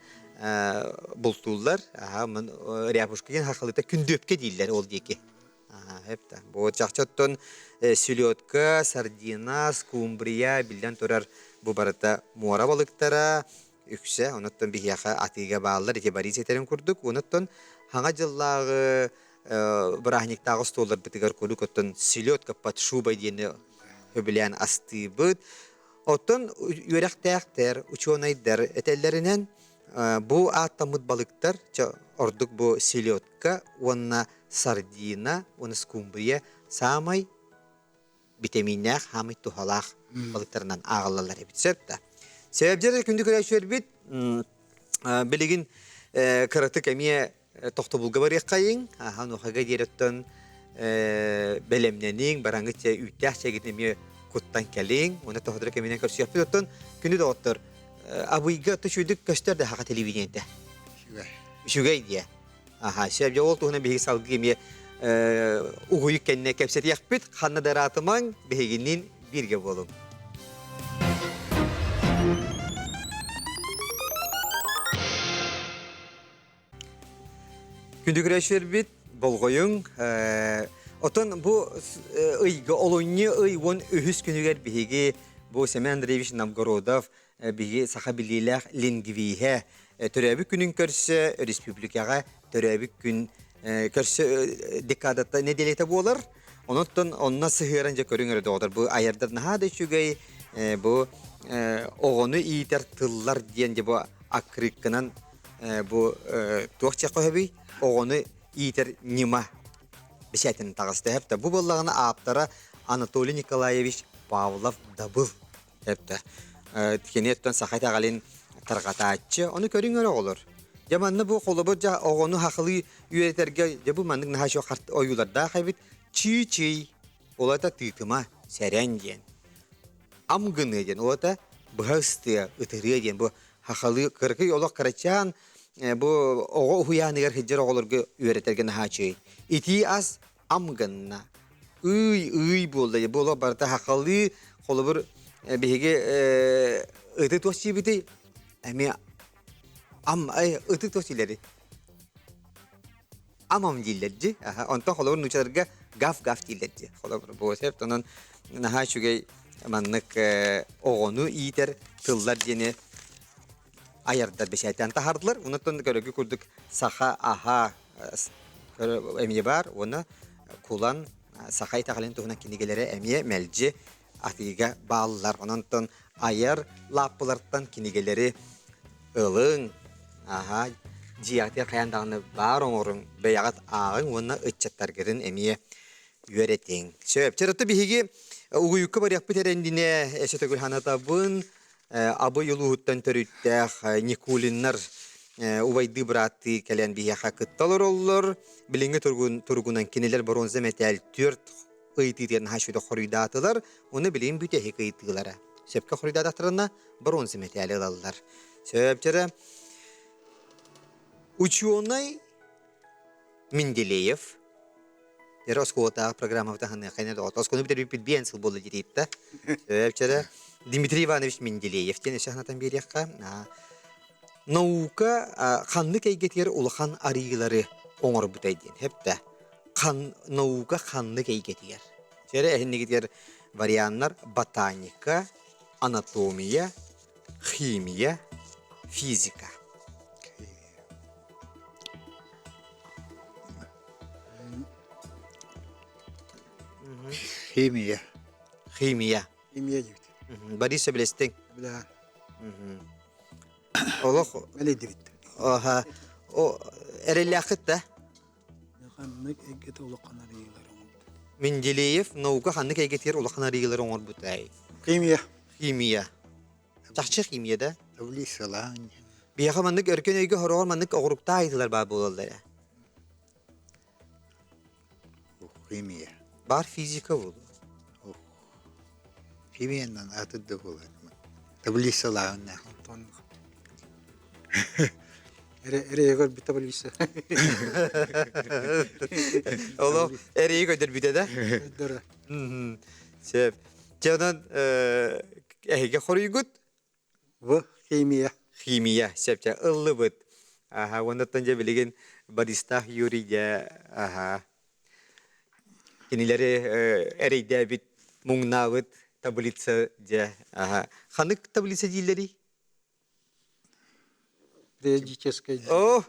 бултууллар. Аха, ряпушка диэн хахалыта күндүөпкэ дииллэр ол диэки. Аха, эп Бу чахчы оттон селедка, сардина, скумбрия биллэн турар бу барыта муора балыктара үксэ. Онуттан биһиэхэ атыыга бааллар ити Борис этэрин курдук. Онуттан хаҥа дьыллааҕы бырааһынньыктааҕы остуолларбытыгар куруук оттон селедка под шубой диэни сөбүлээн астыыбыт. Оттон үөрэхтээхтэр, учуонайдар этэллэринэн бу ааттаммыт балыктар ордук бу селедка уонна сардина уонна скумбрия саамай битэмииннээх, хаамый туһалаах балыктарынан ааҕыллаллар эбит. Сөп да. Сөбдер күндү көрөөччүлэрбит билигин кыратык эмиэ тохтобулга барыаххайыҥ, аха онуохага диэрэттэн бэлэмнэниҥ, бараҥыт чэ үүттээх чэйгитин эмиэ куттан кэлиҥ, уонна тоһодоро кэминэн көрсүөхпүт. Оттон күнү доҕоттор, абыйга үчүгүйдүк көстөр да хаха телевидениетэ. Үчүгэй. Үчүгэй диэ. Аха, сөп дьэ ол туһунан биһиги салгыы эмиэ угуйук кэннэ кэпсэтиэхпит. Ханна да ыраатымаҥ, биһигинниин бииргэ буолуҥ. Күндү көрөөччүлэрбит, болҕойуҥ. Оттон бу ыйга олунньу ый 13 күнүгэр биһиги бу Семен Андреевич Новгородов биһиги саха билиилээх лингвиһэ төрөөбүт күнүн көрсө республикаҕа төрөөбүт күн көрсө декадата нэдиэлэтэ буолар. Онон онно сыһыаран дьэ көрүҥ эрэ доҕотор бу айардар наһаа да үчүгэй бу оҕону иитэр тыллар диэн дьэ бу аккырыыкканан бу туох чехо хөбүй оҕону иитэр ньыма бэчээтин таҕыста хэпта бу буоллаҕына ааптара Анатолий Николаевич Павлов Дабыл хэпта кини оттон саха итэҕэлин тарҕатааччы ону көрүҥ эрэ оҕолор дьэ манна бу холобур дьэ оҕону хахылыы үөрэтэргэ дьэ бу маннык наһаа үчүгэй ойуулардаах эбит чыы-чый улата тыытыма сэрэн диэн ам гыныа диэн улата быһа ыстыа ытырыа диэн бу Хахалыы кыракый олох кырачаан бу оҕо уһуйааныгар сылдьар оҕолорго үөрэтэргэ наһаа үчүгэй. Итии ас ам гынна. Ый ый буолла бу олох барыта хахалыы холобур биһиги ыты туох сиибитий эмиэ ам ыты туох сиилэри амам дииллэр дии. Онтон холобур нуучаларга гав-гав дииллэр дии. Холобур бу сөп. Онон наһаа үчүгэй маннык оҕону иитэр тыллар диэни айардар бэчээтээн таһаардылар. Онон көрөгү курдук саха аһа эмиэ баар уонна кулан саха итэҕэлин туһунан кинигэлэрэ эмиэ мэлдьи атыыга бааллар. Онон айар лааппылартан кинигэлэри ылыҥ, аһа, дьиэҕитигэр хайаан даҕаны баар оҥоруҥ, бэйэҕит ааҕыҥ уонна ыччаттаргытын эмиэ үөрэтиҥ. Сөп. Чэ, биһиги угуйукка барыахпыт эрэ иннинэ өссө төгүл санатабын, Абый улууһуттан төрүттээх Никулиннар убайдыы бырааттыы кэлэн биһиэхэ кытта олороллор. Билиҥҥи туругунан кинилэр боруонса мэтээл түөрт ыйытыытыгар наһаа үчүгэй хоруйдаатылар. Уну билигин бүтэһик ыйытыылара. Сөпкө хоруйдаатахтарына бронза мэтээли ылаллар. Сөпчөрө ученый Менделеев Эра оскуолатааҕы программабыт аһыныахха доҕот. Оскуоланы бүтэрбиппит биэн сыл буолла дириитта. Сөпчөрө Дмитрий Иванович Менделеев диэн өссө санатан биэриэххэ. Наука ханнык эйгэтигэр улахан арыйыылары оҥорбутай диэн хэптэ. Хан, наука ханнык эйгэтигэр? Чэрэ эһиннигитигэр варианнар ботаника, анатомия, химия, физика. Химия. Химия. Химия диэбит. Борис сөбүлэстиҥ? Бля. Олох Мэлэйдибит. Аха. О, эрэллээххит да? Ханнык эйгэтэ улахан арыйыылары оҥорбут? Менделеев наука ханнык эйгэтигэр улахан арыйыылары оҥорбутай? Химия. Химия. Чахчы химия да? Таблицалаан. Биһиэхэ маннык өркөн өйгө хороҕор маннык оҕуруктаах ыйытыылар баар буолаллар ээ. Химия. Бар физика буолуо. Химиянан атын да буолар. Таблицалааһыннаах. Онтон Эрэйэ көрбүт таблица. Олох эрэйи көрдөрбүтэ да? Көрдөрө. Сөп. Дьэ онон эһиги хоруйгут В химия. Химия сөп дьэ ыллыбыт. Аха уоннаттан дьэ билигин Бористаах Юрий дьэ аха кинилэри эрэйдээбит, муҥнаабыт таблица дьэ аха ханнык таблица дииллэрий? Периодическая. О,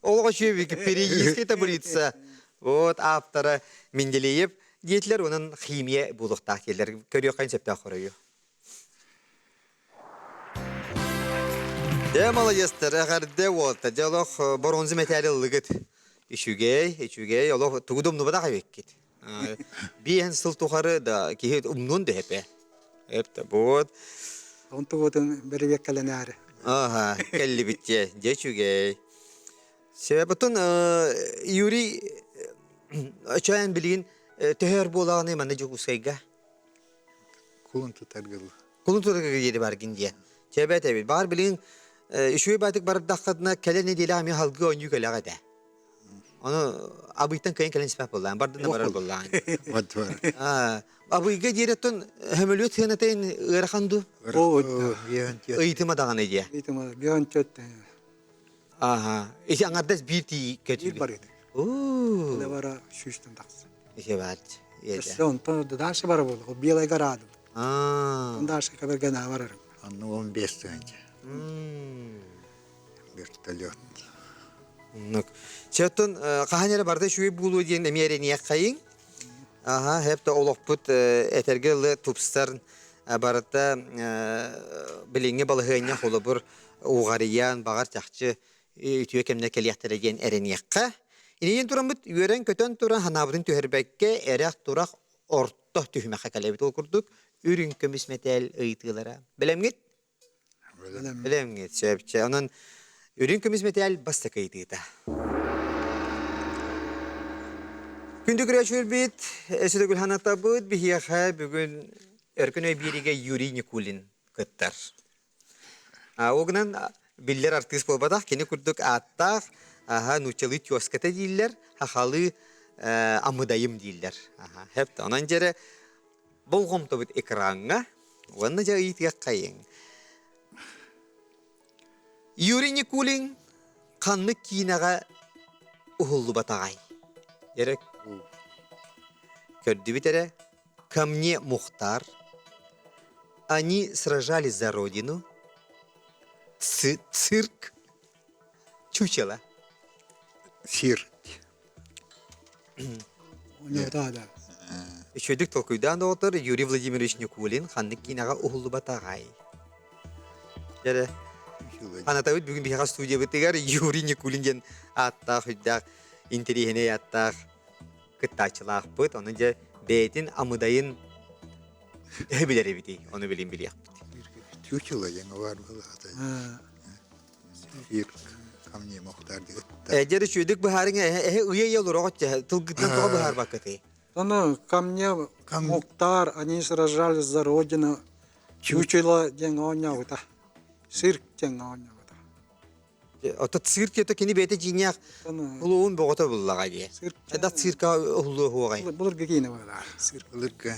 олоҕо үчүгэй периодическая таблица. Вот автора Менделеев диэтилэр онон химия буолуохтаах диэлэр көрүөххэ сөптөөх хоруйу. Дьэ, маладьыастар, эҕэрдэ уолта. Дьэ, олох боруонза мэтээли ыллыгыт. Үчүгэй, үчүгэй, олох тугу да умнубатах эбиккит. Биэһэн сыл тухары да киһи умнуон да эпэ. Эп вот. Онтугутун бэрэбиэккэлэнээри. Ага, кэллибит дьэ, дьэ үчүгэй. Себебутун Юрий өчөөн билигин төһөр буолаҕыный манна Дьокуускайга? Кулун тутаргыл. Кулун тутарга диэри баргын диэн. Чэбэт эбит. Баар билигин үчүгэй баатык бардаххытына кэлэн нэдиэлэ эмиэ халгыы оонньуу кэлэҕэ этэ. Ону абыйтан кыайан кэлэн испэт буоллаан, бардын да барар буоллаан. Абыйга диэрэттэн хөмөлүөт сыанатын ыарахан дуу? Ыйытыма даҕаны диэ. Ыйытыма, биэн төт. Аха. Ити аҥардас биир тии көтүү. Биир барыты. Уу. бара сүүстэн тахса. Ити бар. Өссө онтон дальше бара буолла. Белая гора Аа. Дальше каберген барарым. Анны 15 тыһынча. Вертолет. Оннук. Чөттөн хаһан эрэ барда үчүгэй буолуо диэн эмиэ эрэниэххэйиҥ. Аха, хэп да олохпут этэргэ ылы тупсар барыта билиҥҥи балаһыанньа холобур уҕарыйан, баҕар чахчы үтүө кэмнэр кэлиэхтэрэ диэн эрэниэххэ. Ининэн тураммыт үөрэн-көтөн туран санаабытын түһэрбэккэ эрэх-турах орто түһүмэххэ кэлэбит. Ол курдук үрүҥ көмүс мэтээл ыйытыылара. Бэлэмҥит? Бэлэмҥит, сөпчө. Онон үрүҥ көмүс мэтээл бастакы ыйытыыта. Күндү көрөөччүлэрбит, өссө төгүл санатабыт, биһиэхэ бүгүн Өркөн өй биэриигэ Юрий Никулин кыттар. Ол гынан биллэр артыыс буолбатах, кини курдук ааттаах, аха, нууччалыы тезката дииллэр, хахалыы амыдайым дииллэр. Аха, хэп онон дьэрэ болҕомтобут экраҥҥа уонна дьэ ыйытыаххайыҥ. Юрий Никулин ханнык киинэҕэ уһуллубатаҕай? Эрэ көрдүбүт эрэ «Ко мне Мухтар», «Они сражались за родину», «Цирк», «Чучело». Цирк. Да, да. Үчүгэйдик толкуйдаан доҕоттор Юрий Владимирович Никулин ханнык киинэҕэ уһуллубатаҕай? Дьэрэ. Анатабыт бүгүн биһиэхэ студиябытыгар Юрий Никулин диэн ааттаах, үрдээх, интэриэһинэй ааттаах кыттааччылаахпыт. Ону дьэ бэйэтин амыдайын төһө билэр эбитий, ону билин билиэхпит. Чучело диэн бар буолаата. Ко мне Мухтар Дьэ үчүгэйдик быһаарыҥ эһэ ыйа-ыйа олороҕут тылгытынан тоҕо быһаарбаккытый? Ону ко мне Мухтар, они сражались за родину. Чучело диэн оонньообута. Цирк диэн оонньообута. Ото цирк это кини бэйэтэ дьиҥнээх улуун боҕото буллаҕа дии. Да цирка уһуллуо хуоҕай. Былыргы киинэ буолар. Цирк. Былыргы.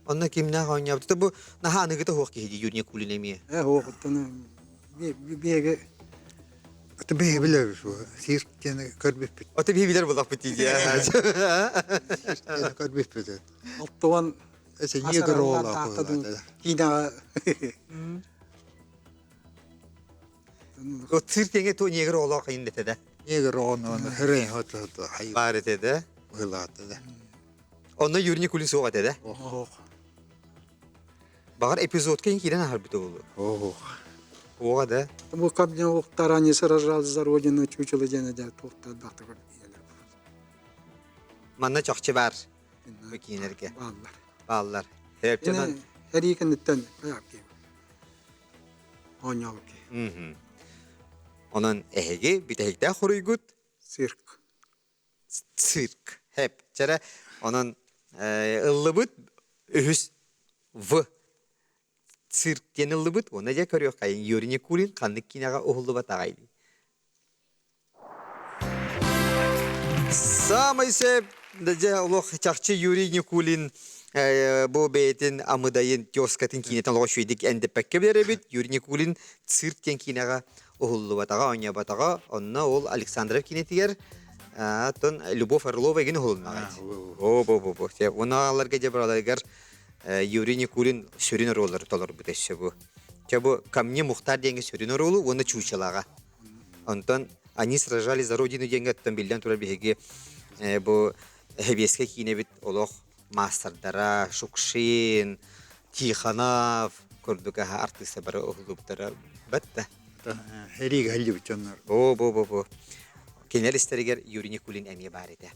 Онно кимнээх оонньообута бу наһаа аныгыта суох киһи дии Юрий Никулин эмиэ. Э хуоҕуттан биэги Аты биһиги билэбит бу. Цирк диэн көрбүппүт. Аты биһиги билэр буллахпыт дии. Цирк диэн көрбүппүт. Алтуан Эсе негр ола Киинэҕэ Цирк теңе то негр ола кыйын дете да. Негр ону хөрен хото Бар ете да. Хылааты да. Онно Юрий Никулин суох этэ да. Ох. Багар эпизодка киирэн аһарбыта болу. Ох. Оға да. Бу кабня уктар они сражались за родину чучело диэн дэ туохтаах Манна чахчы бар. Бу киинэргэ. Бааллар. Бааллар. Хепчанан. Эрии кэнниттэн кайап киһи. Оонньообут киһи. Онон эһиги бүтэһиктээх хоруйгут Цирк. Цирк. Хэп. Чэрэ, онон ыллыбыт үһүс В цирк диэн ыллыбыт. Уонна дьэ көрүөххэйиҥ Юрий Никулин ханнык киинэҕэ уһуллубатаҕай? Саамай сөп дьэ олох чахчы Юрий Никулин бу бэйэтин амыдайын тезкатын киинэтин олоҕо үчүгэйдик эндэппэккэ билэр эбит. Юрий Никулин цирк диэн киинэҕэ уһуллубатаҕа, оонньообатаҕа. Онно ол Александров киинэтигэр оттон Любовь Орлова игин уһулуннаҕа. О, бу бу бу. Уонна аҕаларга дьэ бараларыгар Юрий Никулин сүрүн оруоллары толорбут өссө бу. Чэ бу «Ко мне Мухтар» диэҥҥэ сүрүн оруолу уонна Чучелаҕа. Онтон «Они сражались за родину» диэҥҥэ оттон биллэн турар биһиги бу Сэбиэскэй киинэбит олох маастардара Шукшин, Тихонов курдук аһа артыыстар бары уһуллубуттара бат да. Эриигэ сылдьыбыт дьоннор. О, бу бу бу. Кинилэр истэригэр Юрий Никулин эмиэ баар этэ.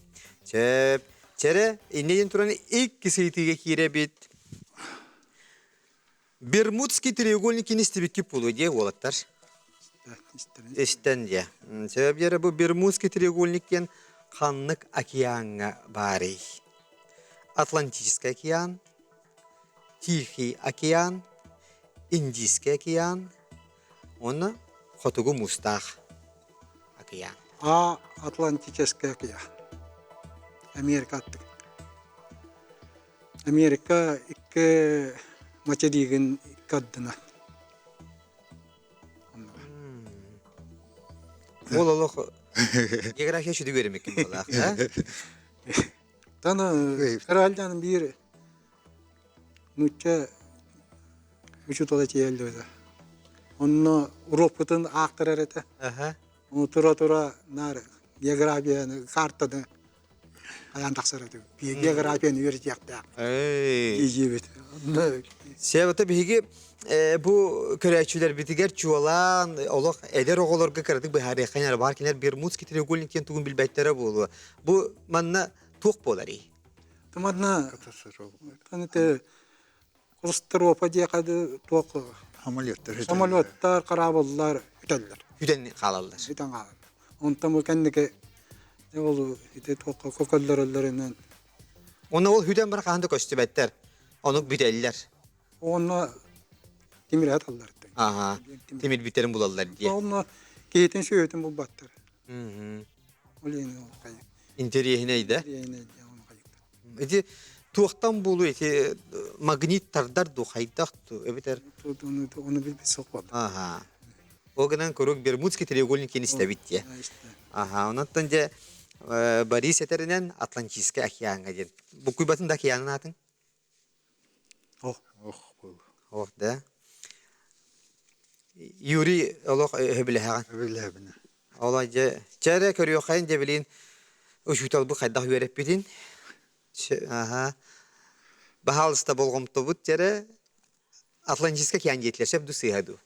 Чэп, чэрэ, инньэ диэн туран иккис ыйытыыга киирэбит. Бермудский треугольник истибикки буолуо дии уолаттар. Истэн дьэ. Сөп бу Бермудский треугольник диэн ханнык океаҥҥа баарый? Атлантический океан, Тихий океан, Индийский океан уонна Хотугу муустаах океан. А Атлантический океан. Америка аттык. Америка икки материгын икки ардынан. Ол олох география сүдү үөрэммиккин буоллаах, да? Таны Каральдан биир нуучча учуутала тиийэллэр Онно уруокпутун аахтарар этэ. Ону тура-тура наар географияны, картаны хайаан тахсар этим. Географияны үөрэтиэхтээх. Дии Себата биһиги бу көрөөччүлэрбитигэр чуолаан олох эдэр оҕолорго кыратык быһаарыахха эрэ баар кинилэр Бермудский треугольник диэн тугун билбэттэрэ буолуо. Бу манна туох буоларый? Манна Костропа диэхэ туох Самолеттар самолеттар, корабллар үтэллэр. Үтэн хаалаллар. Үтэн хаалаллар. Онтон бу кэнники ол ити туохха көкөллөрөллөрүнэн Онно ол хүтэн бар хаһан да көстүбэттэр. Онук бүтэллэр. Онно тимир аталлар. Аха. Тимир бүтэрин булаллар диye. Онно киһитин сүөтүн булбаттар. Ол иһин ол хайык. Интэриэһинэй да? Интэриэһинэй диye оны хайыктар. Ити туохтан буолуй ити магнит тардар ду хайдах ду эбэтэр Ону билбит суох буолла. Аха. Ол гынан куруук Бермудский треугольник диэн истэбит диye. Аха, онон дьэ Борис этэринэн Атлантическай океаҥҥа диэн. Буккуйбатын да океанын аатын? Ох. Ох буолу. Ох да. Юрий олох өбүлэһэҕин. Өбүлэһэбин. Ол дьэ чэрэ көрүөххэйин дьэ билин учууталбыт хайдах үөрэппитин. Аха. Баһаалыста болҕомтобут дьэрэ Атлантическай океан диэтилэр сөп ду сыыһа дуу?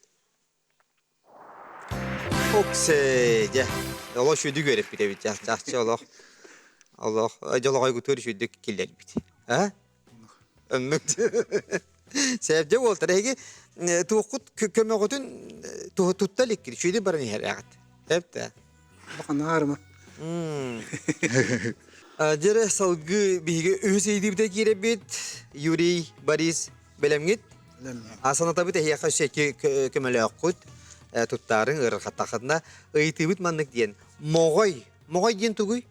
Оксэ дьэ олох үчүгүйдүк үөрэппит эбит чахчы олох олох дьолоҕойгутугар үчүгүйдүк киллэрбит а оннук Сээбдьэ уолтар эһиги туоххут көмөҕүтүн тутта иликкит үчүгэйдик баран иһэр эҕит эп да Улахан аарыма. Дьэрэ салгыы биһиги үһүс ыйдыыбыта киирэбит Юрий Борис бэлэмҥит Санатабыт эһиэхэ өссө икки көмөлөөххүт туттаарыҥ ыарырҕаттаххытына ыйытыыбыт маннык диэн моҕой моҕой диэн тугуй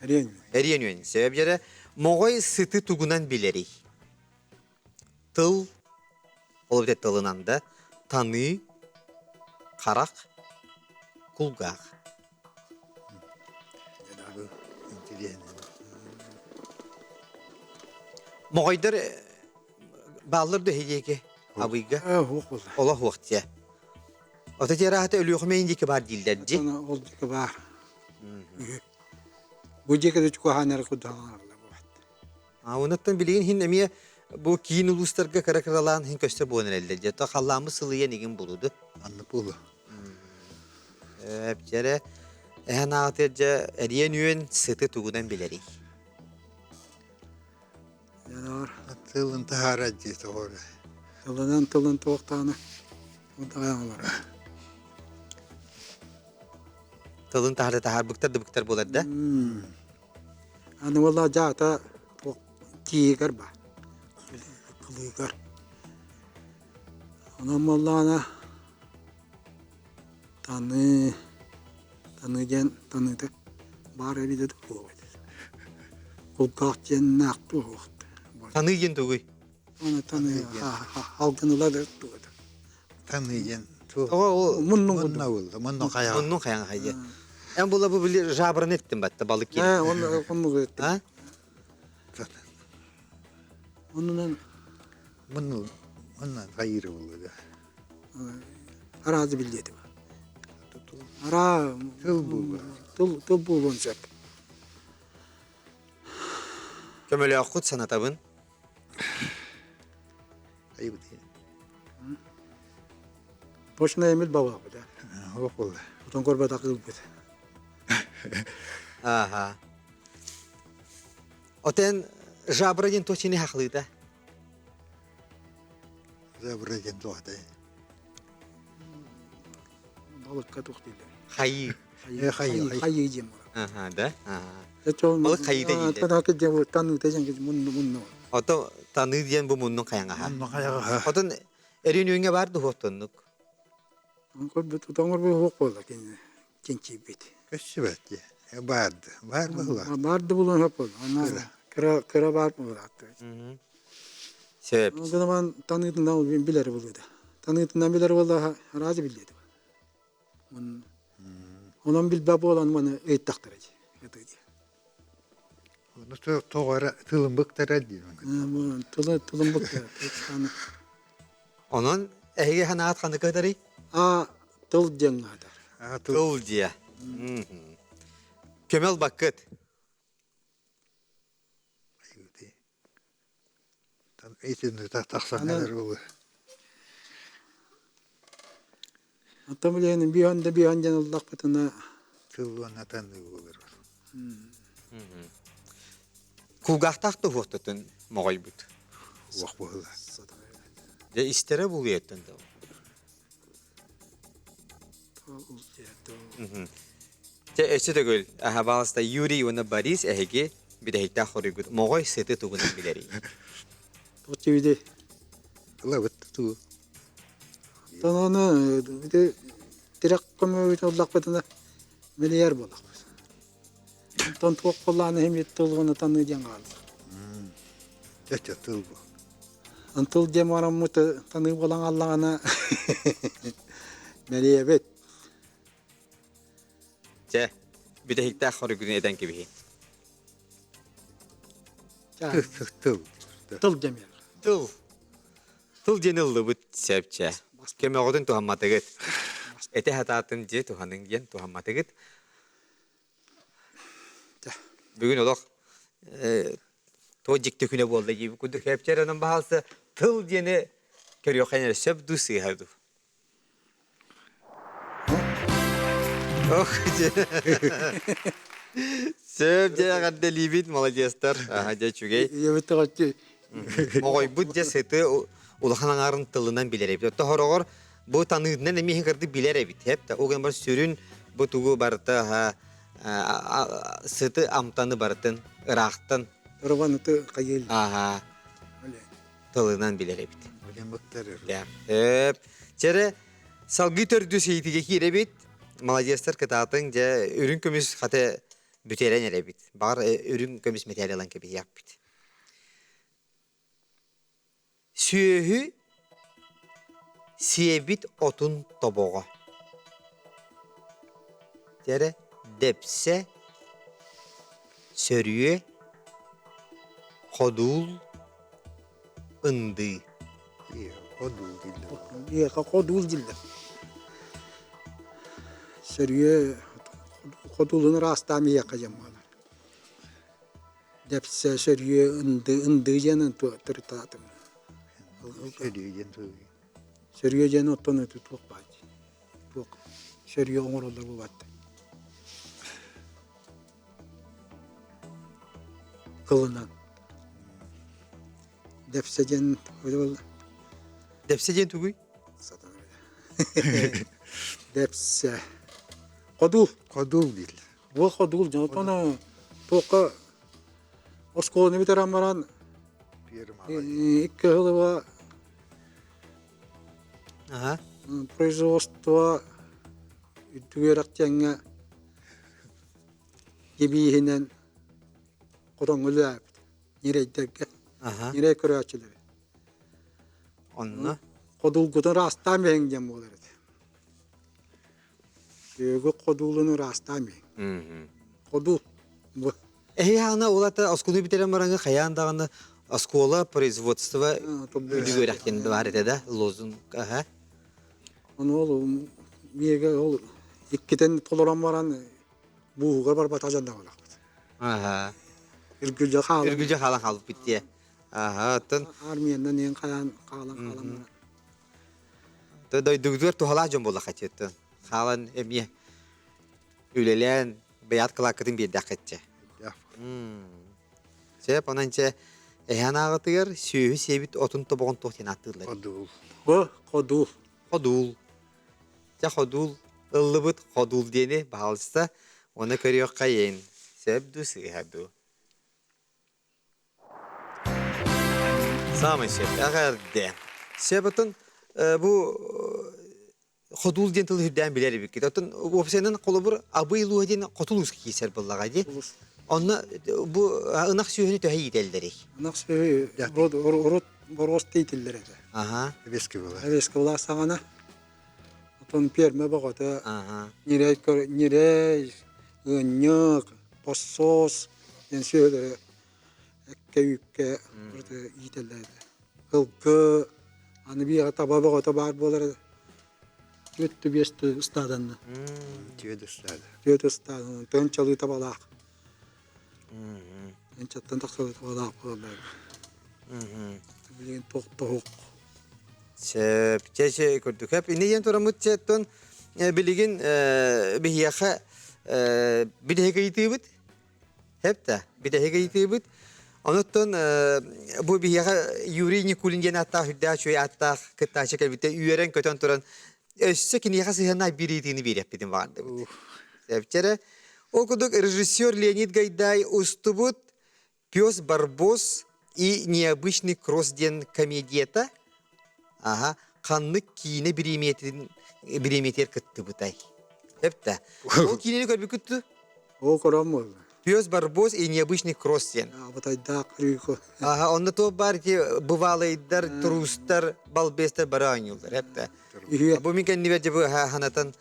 Эриэн эриэн үөн сөп дьэрэ моҕой сыты тугунан билэрий тыл ол эбэтэр тылынан да таныы харах кулгаах Моҕойдор бааллар да иһиэки абыйга олох уохтия. Ото тиэраһата Өлүөхүмэ диэки баар дииллэр дии. Ол диэки баар. Бу диэки да чугаһаан эрэ кудаһаланаллар буолат. А онуттан билигин хин эмиэ бу киин улуустарга кыра-кыралаан хин көстөр буолан эрэллэр. Дьэ, халлааммыт сылыйан игин булуду. Анны буолу. Эпчэрэ эһэн аатыр дьэ эриэн үөн сыты тугунан билэрий? Янар. Тылын таһаарар дии тоҕо Тылынан тылын туохтаана. Онтаҕайан олорор. Тылын таһарда таһаарбыктар да быктар буолар да. Аны буолла дьаата тиигэр ба. Кылыыгар. Онон буоллаҕына Таныы, таныы диэн таныыта баар эбитэ да буолуо этэ. Кулгаах диэннээх буолуохта. Таныы диэн тугуй? Аны таныы алгыныла да туга да. Таныы диэн Тоҕо ол Муннун мунна булла, мунну хайаҕа. муннун хайаҥа хайа. Эн була бу били жабраны эттим батта балык киирэн. Ээ, онно оннук эттим. А? Оннунан Мунну муннан хайыыры булла да. Араазы биллиэтим. Араа Тыл буолуо. Тыл тыл буолуон сөп. Көмөлөөххүт санатабын. Айыбыт. Точно эмил бабаабыт. Ох буолла. Отон көрбөтөх ылбыт. Ага. Отен жабра диэн туох чини хахлыыта? Жабра диэн туохтай? Балыкка туох дииллэр? Хайыы. Хайыы. Хайыы диэн буолар. Аха, да? Балык хайыыта дииллэр. Танаакы диэн таныыта диэн мунну мунну. Ото таныы диэн бу муннун хайаҥаһа. Мунну хайаҕаһа. Отон эрин бар дуһуоттоннук. Көрбүт отоҥор бу хуох буолла кини чинчийбит. Көссүбэт дии. Баарды. Баар буолла. Баарды булан хөп буолла. Ана кыра кыра баар буолла. Сөп. Ол таныытынан билэр булууда. Таныытынан билэр буолла араазы биллиэти. Онон билбэ буолан маны ыйыттахтара дии. Ону тоҕо эрэ тылын быктара дии. Тылы тылын быктара. Онон эһиги ханаат ханнык ыдарый? А тыл диэн аатар. А тыл. Тыл диэ. Көмөл баккыт. Итини тахсан кэлэр буолуо. Оттон билигин биһон да биһон диэн ыллахпытына Тыл уонна таныы буолар. Кулгаахтаах туһуохтутун моҕойбут. Уох буолла. Дьэ истэрэ булуйаттан да. Чэ өссө төгүл аһабаалыста Юрий уонна Борис эһиги бүтэһиктээх хоруйгут моҕой сыты тугунан билэрий? Туох диэбитий? Ылабыт туу. Оттон ону ити тирэх көмөбүт ыллахпытына мэлийэр буоллахпыт. Онтон туох буоллаҕына иһин тыл уонна таныы диэн хаалла. Чэ тыл бу. Тыл диэн бараммыт таныы буолан хааллаҕына мэлийэбит. Чэ, бүтэһиктээх хоруйгун этэн кэбиһи. Тыл. Тыл диэн Тыл. Тыл диэн ыллыбыт сөп чэ. Көмөҕүтүн туһамматыгыт. Этэ хатаатын дьиэ туһаныҥ диэн туһамматыгыт. Бүгүн олох туох дьикти күнэ буолла дии курдук хэпчэр онон баһаалса тыл диэни көрүөххэ эрэ сөп дуу сыыһа дуу. Ох, сөп дьэ эҕэрдэлиибит, молодецтар. Аха дьэ үчүгэй. Моҕойбут дьэ сыты улахан аҥаарын тылынан билэр эбит. Оттон хороҕор бу таныытынан эмиэ кырдык билэр эбит. Хэп да ол гынан сүрүн бу тугу барыта сыты амтаны барытын ыраахтан Ырваныты хайыл. Аха. Тылынан билэр эбит. Билэн быктарыр. Эп. Чэрэ салгыы төрдүс иитигэ киирэбит. Молодецтар кытаатыҥ дьэ үрүҥ көмүс хата бүтэрэн эрэбит. Баҕар үрүҥ көмүс мэтээл ылан кэбиһиэхпит. Сүөһү сиэбит отун тобоҕо. Дьэрэ дэпсэ, сөрүө, ходуул, ындыы. Ходуул дииллэр. Иэхэ ходуул дииллэр. Сөрүө ходуулун ыраастаан иэхэ диэн буолар. Дэпсэ сөрүө ынды ынды диэн төрүттаатым. Сөрүө диэн тугуй? Сөрүө диэн оттон өтү туох баар дии. Туох сөрүө оҥороллор буолбат. Кылынан. Дэпсэ диэн буолла. Дэпсэ диэн тугуй? Дэпсэ. Ходуул. Ходуул дииллэр. Бу ходуул дьон отон туохха оскуоланы бүтэрэн баран икки сылыга производство үрдүк үөрэх диэҥҥэ кибииһинэн хотоҥҥо үлэлээбит ньирэйдэргэ ньирэй көрөөччүлэри Онно ходулгутун ыраастаан биһиҥ диэн буолар этэ. Сүөгү ходуулун ыраастаан биһиҥ. Ходуул бу. Эһи аана улата оскуолу бүтэрэн бараҥы хайаан даҕаны оскуола производство үдүгүөрэх диэн баар этэ да лозунг аха. Ону ол миэгэ ол иккитин толорон баран бууһугар барбатах дьонно буолахпыт. Аха. Үргүлдьэ хаалан. Үргүлдьэ хаалан хаалбыт диэ. Аха, оттон армиянан иэн хаалан хаалан хаалан баран. Дойдугутугар туһалаах дьон буоллахха оттон хаалан эмиэ үлэлээн бэйэҕит кылааккытын биэрдэххитчэ. Сөп, онон чэ эһээн ааҕытыгар сүөһү сиэбит отун тобоҕун туох диэн ааттыыллар? Ходуул. Бу ходуул. Ходуул. Чэ ходуул ыллыбыт ходуул диэни баһаалыста уонна көрүөххэйин. Сөп дуу сыыһа дуу? Саамай сөп. Эҕэрдэ. Сөп отон бу ходуул диэн тылы үрдээн билэр эбиккит. Оттон уопсайынан холобур абый луо диэн хоту улууска киирсэр буоллаҕа дии. Онно бу ынах сүөһүнү төһө иитэллэрий? Ынах сүөһү урут боруос иитиллэр этэ. Аха. Эбиэски була. Эбиэски була саҕана. Отон пиэрмэ бөҕөтө. Ньирэй ньирэй, ыанньык, посос диэн сүөһүлэри эккэ-үүккэ иитэллэр этэ. Ылгы, аны биэҕэ таба бөҕөтө баар буолар этэ. Түөрт биэс ыстааданна. Түөрт ыстаада. Түөрт ыстааданна. Тыһыынчалыы табалаах. Тыһыынчаттан тахсалыы табалаах буолаллар. Билигин тохтоһук. Сөп, чэ чэ көрдүк. Ини диэн тураммыт чэттон билигин биһиэхэ бүтэһик ыйытыыбыт Хэп бүтэһик ыйытыыбыт. Онуттан бу биһиэхэ Юрий Никулин диэн ааттаах үрдээх үчүгэй ааттаах кыттааччы кэлбитэ үөрэн-көтөн туран өссө киниэхэ сыһыаннаах биир ыйытыыны биэриэхпитин баҕардыбыт. Сөпчэрэ. Ол курдук режиссер Леонид Гайдай устубут «Пес Барбос и необычный кросс» диэн комедията аха ханнык киинэ бириэмийэтин бириэмийэтигэр кыттыбытай? Эптэ. Ол киинэни көрбүккүт дуу? Оо, көрөн буолла. Пес Барбос и необычный кросс диэн. Абытайдаах Рюко. Аха, онно туох баар ити бывалыйдар, туруустар, балбестар бары оонньууллар, эптэ. Бу мин кэннибэр дьэ бу ханатан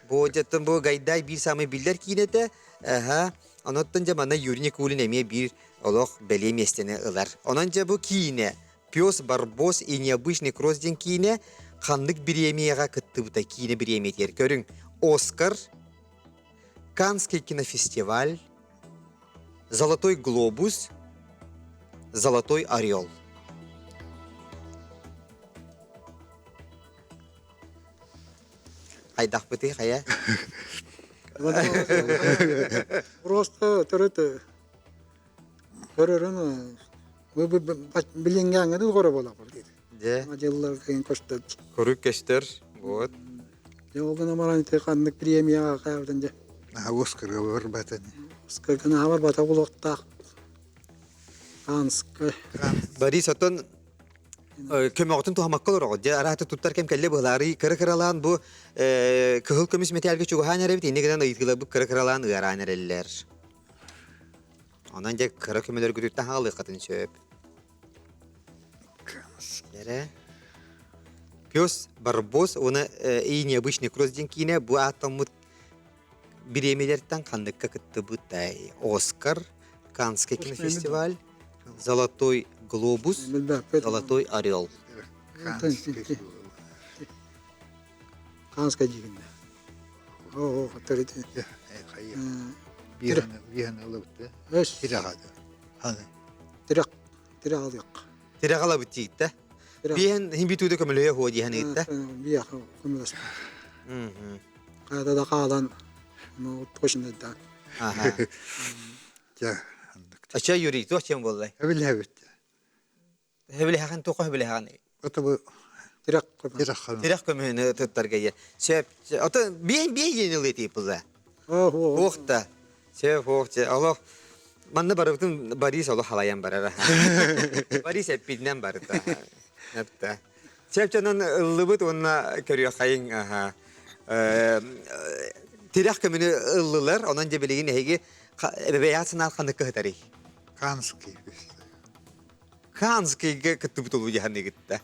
бу дьэттэн бу Гайдай биир самый биллэр киинэтэ. Аха, Оноттон дьэ манна Юрий Никулин эмиэ биир олох бэлиэ миэстэни ылар. Онон дьэ бу киинэ «Пес Барбос и необычный кросс» диэн киинэ ханнык бириэмийэҕэ кыттыбыта киинэ бириэмийэтигэр көрүҥ. Оскар, Каннский кинофестиваль, Золотой глобус, Золотой орел. Хайдахпытый хайа? Просто төрөт көрөрүн билиҥҥээҥҥэ көрө буолабын диир. Дьэ. Дьыллар кыйын көстөр. Куруук көстөр. Вот. Дьэ ол гынан баран ити ханнык премияҕа хаабытын дьэ. Оскарга барбатын. Оскарга наһаа барбата буолуохтаах. Канскай. Борис оттон көмөҕүтүн туһамакка олороҕут. Дьэ араата туттар кэм кэллэ быһылаары кыра-кыралаан бу кыһыл көмүс мэтээлгэ чугаһаан эрэбит, инньэ гынан ыйытыыларбыт кыра-кыралаан ыараан эрэллэр. Онон дьэ кыра көмөлөргүтүттэн хаалыаххытын сөп. Эрэ. Пес Барбос уонна и необычный кросс диэн киинэ бу ааттаммыт бириэмилэртэн ханныкка кыттыбытай? Оскар, Каннский кинофестиваль, Золотой глобус, Золотой орел. Канскай дигинде. Оо, төрүт. Биһан ылыбыт. Тирэх тирэх алыах. Тирэх алабыт диитте. Биһэн хин битүүдө көмөлөһө хуо диһэн ыытта. Биэх көмөлөспө. Каада да хаалан ну точно да. Аха. Ача Юрий, туох чем боллай? Эбилэбит. Хэбилэхэн туох хэбилэхэн? Отобу Тирэх тирэх Тирэх көмөһүнү туттарга. Сөп. Ото биэн биэн ылы тииппылла. Туох да. Чэ, суох, чэ, олох манна барыбытын Борис олох халайан барара. Борис эппитинэн барыта. Эптэ. Чэпчэнэн ыллыбыт уонна көрүөххэйиҥ аха. Тирэх көмөнү ыллылар, онон дьэ билигин эһиги бэйэҕит санаат ханнык кыһытарый? Канский. Канскийга кыттыбыт улуу дьаһаныгытта.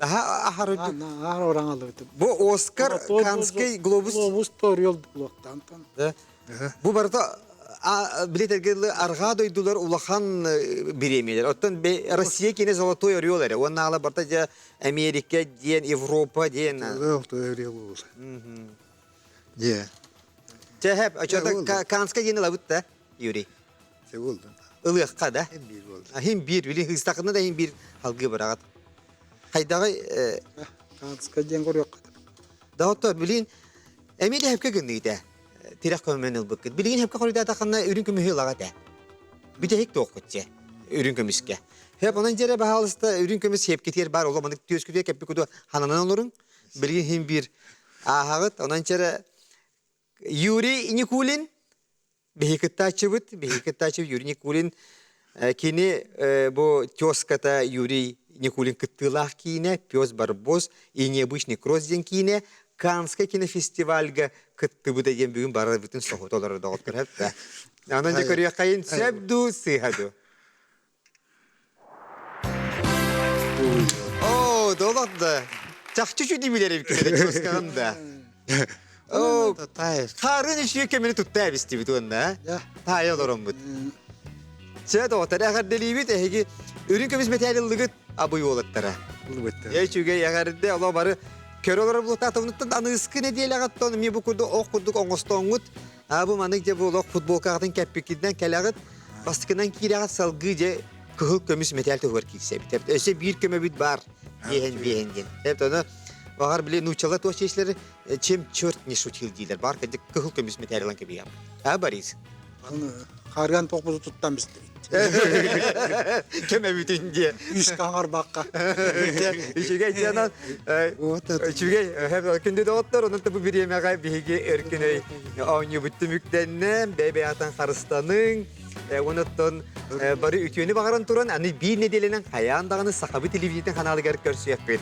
Аха ахар Ахар ораҥалыбыт. Бу Оскар Канский глобус Глобус ториол блоктан. Бу барыта билетэргэ арҕаа дойдулар улахан бириэмийэлэр. Оттон Россия киинэ Золотой орел эрэ. Уонна ала барыта дьэ Америка диэн, Европа диэн. Золотой орел уул. Дьэ. Чэ, хэп, очото Канска диэн ылабыт да, Юрий? Чэ буолдун. Ылыахха да? Хин биир буолду. Хин биир, били хыстакына да хин биир халгыы быраҕат. Хайдаҕы Канска диэн көрүөххэ. Да ото билин эмиэ да хэпкэ гынныыта. Тирэх көмөн ылбыккыт. Билигин хэпкэ хоруйдаатаххына үрүҥ көмүһү ылаҕат ээ. Бүтэһик туоххут дьэ үрүҥ көмүскэ. Хэп онон дьэрэ баһаалыста үрүҥ көмүс хепкитиэр бар оло манык түөскүтүө кэппи куду хананан олоруҥ. Билигин хин биир ааһаҕыт. Онон чэрэ Юрий Никулин биһи кыттааччыбыт, биһи кыттааччыбыт Юрий Никулин кини бу тезката Юрий Никулин кыттыылаах киинэ «Пес Барбос и необычный кросс» диэн киинэ Каннскай кинофестивальга кыттыбыта диэн бүгүн барыбытын соһута олорор доҕоттор да. Онон дьэ көрүөххэйин сөп дуу, сыыһа дуу? Оо, долот да. Чахчы чүдү билэр эбиккин тезкаҕын да. Оо, хаарын үчүгэй кэмини тутта эбистибит уонна таайа олороммут. Чэ, доҕоттор, эҕэрдэлиибит эһиги үрүҥ көмүс мэтээл ыллыгыт абый уолаттара. Ылбыттар. Үчүгэй эҕэрдэ, олоо бары көрө олорор булуктаатыбыныттан аныыскы нэдиэлэҕиттэн эмиэ бу курдук ох курдук оҥостоҥҥут бу манык дьэ бу олох футболкаҕытын кэппиккитинэн кэлэҕит бастакынан киирэҕит салгыы дьэ кыһыл көмүс мэтээл туһугар киирсэбит. Өссө биир көмөбүт баар диэһэн биэһэн диэн. Эбит ону баҕар били нууччалар туох чиэслэри чем черт не шутил диилэр. Баар кырдьык кыһыл көмүс мэтээл ылан кэбиһэм. А Борис? Харыан тоқпузу туттан бистибит. Көмөбүтүн диэ. Үс хаҥарбакка. Үчүгэй диэнэн үчүгэй күндү доҕоттор онон бу бириэмэҕэ биһиги өркүнөй оонньуубут түмүктэннэ бэйэ-бэйэҕитин харыстаныҥ онуттан бары үтүөнү баҕаран туран аны биир нэдиэлэнэн хайаан даҕаны сахабыт телевидениетин ханаалыгар көрсүөхпүт.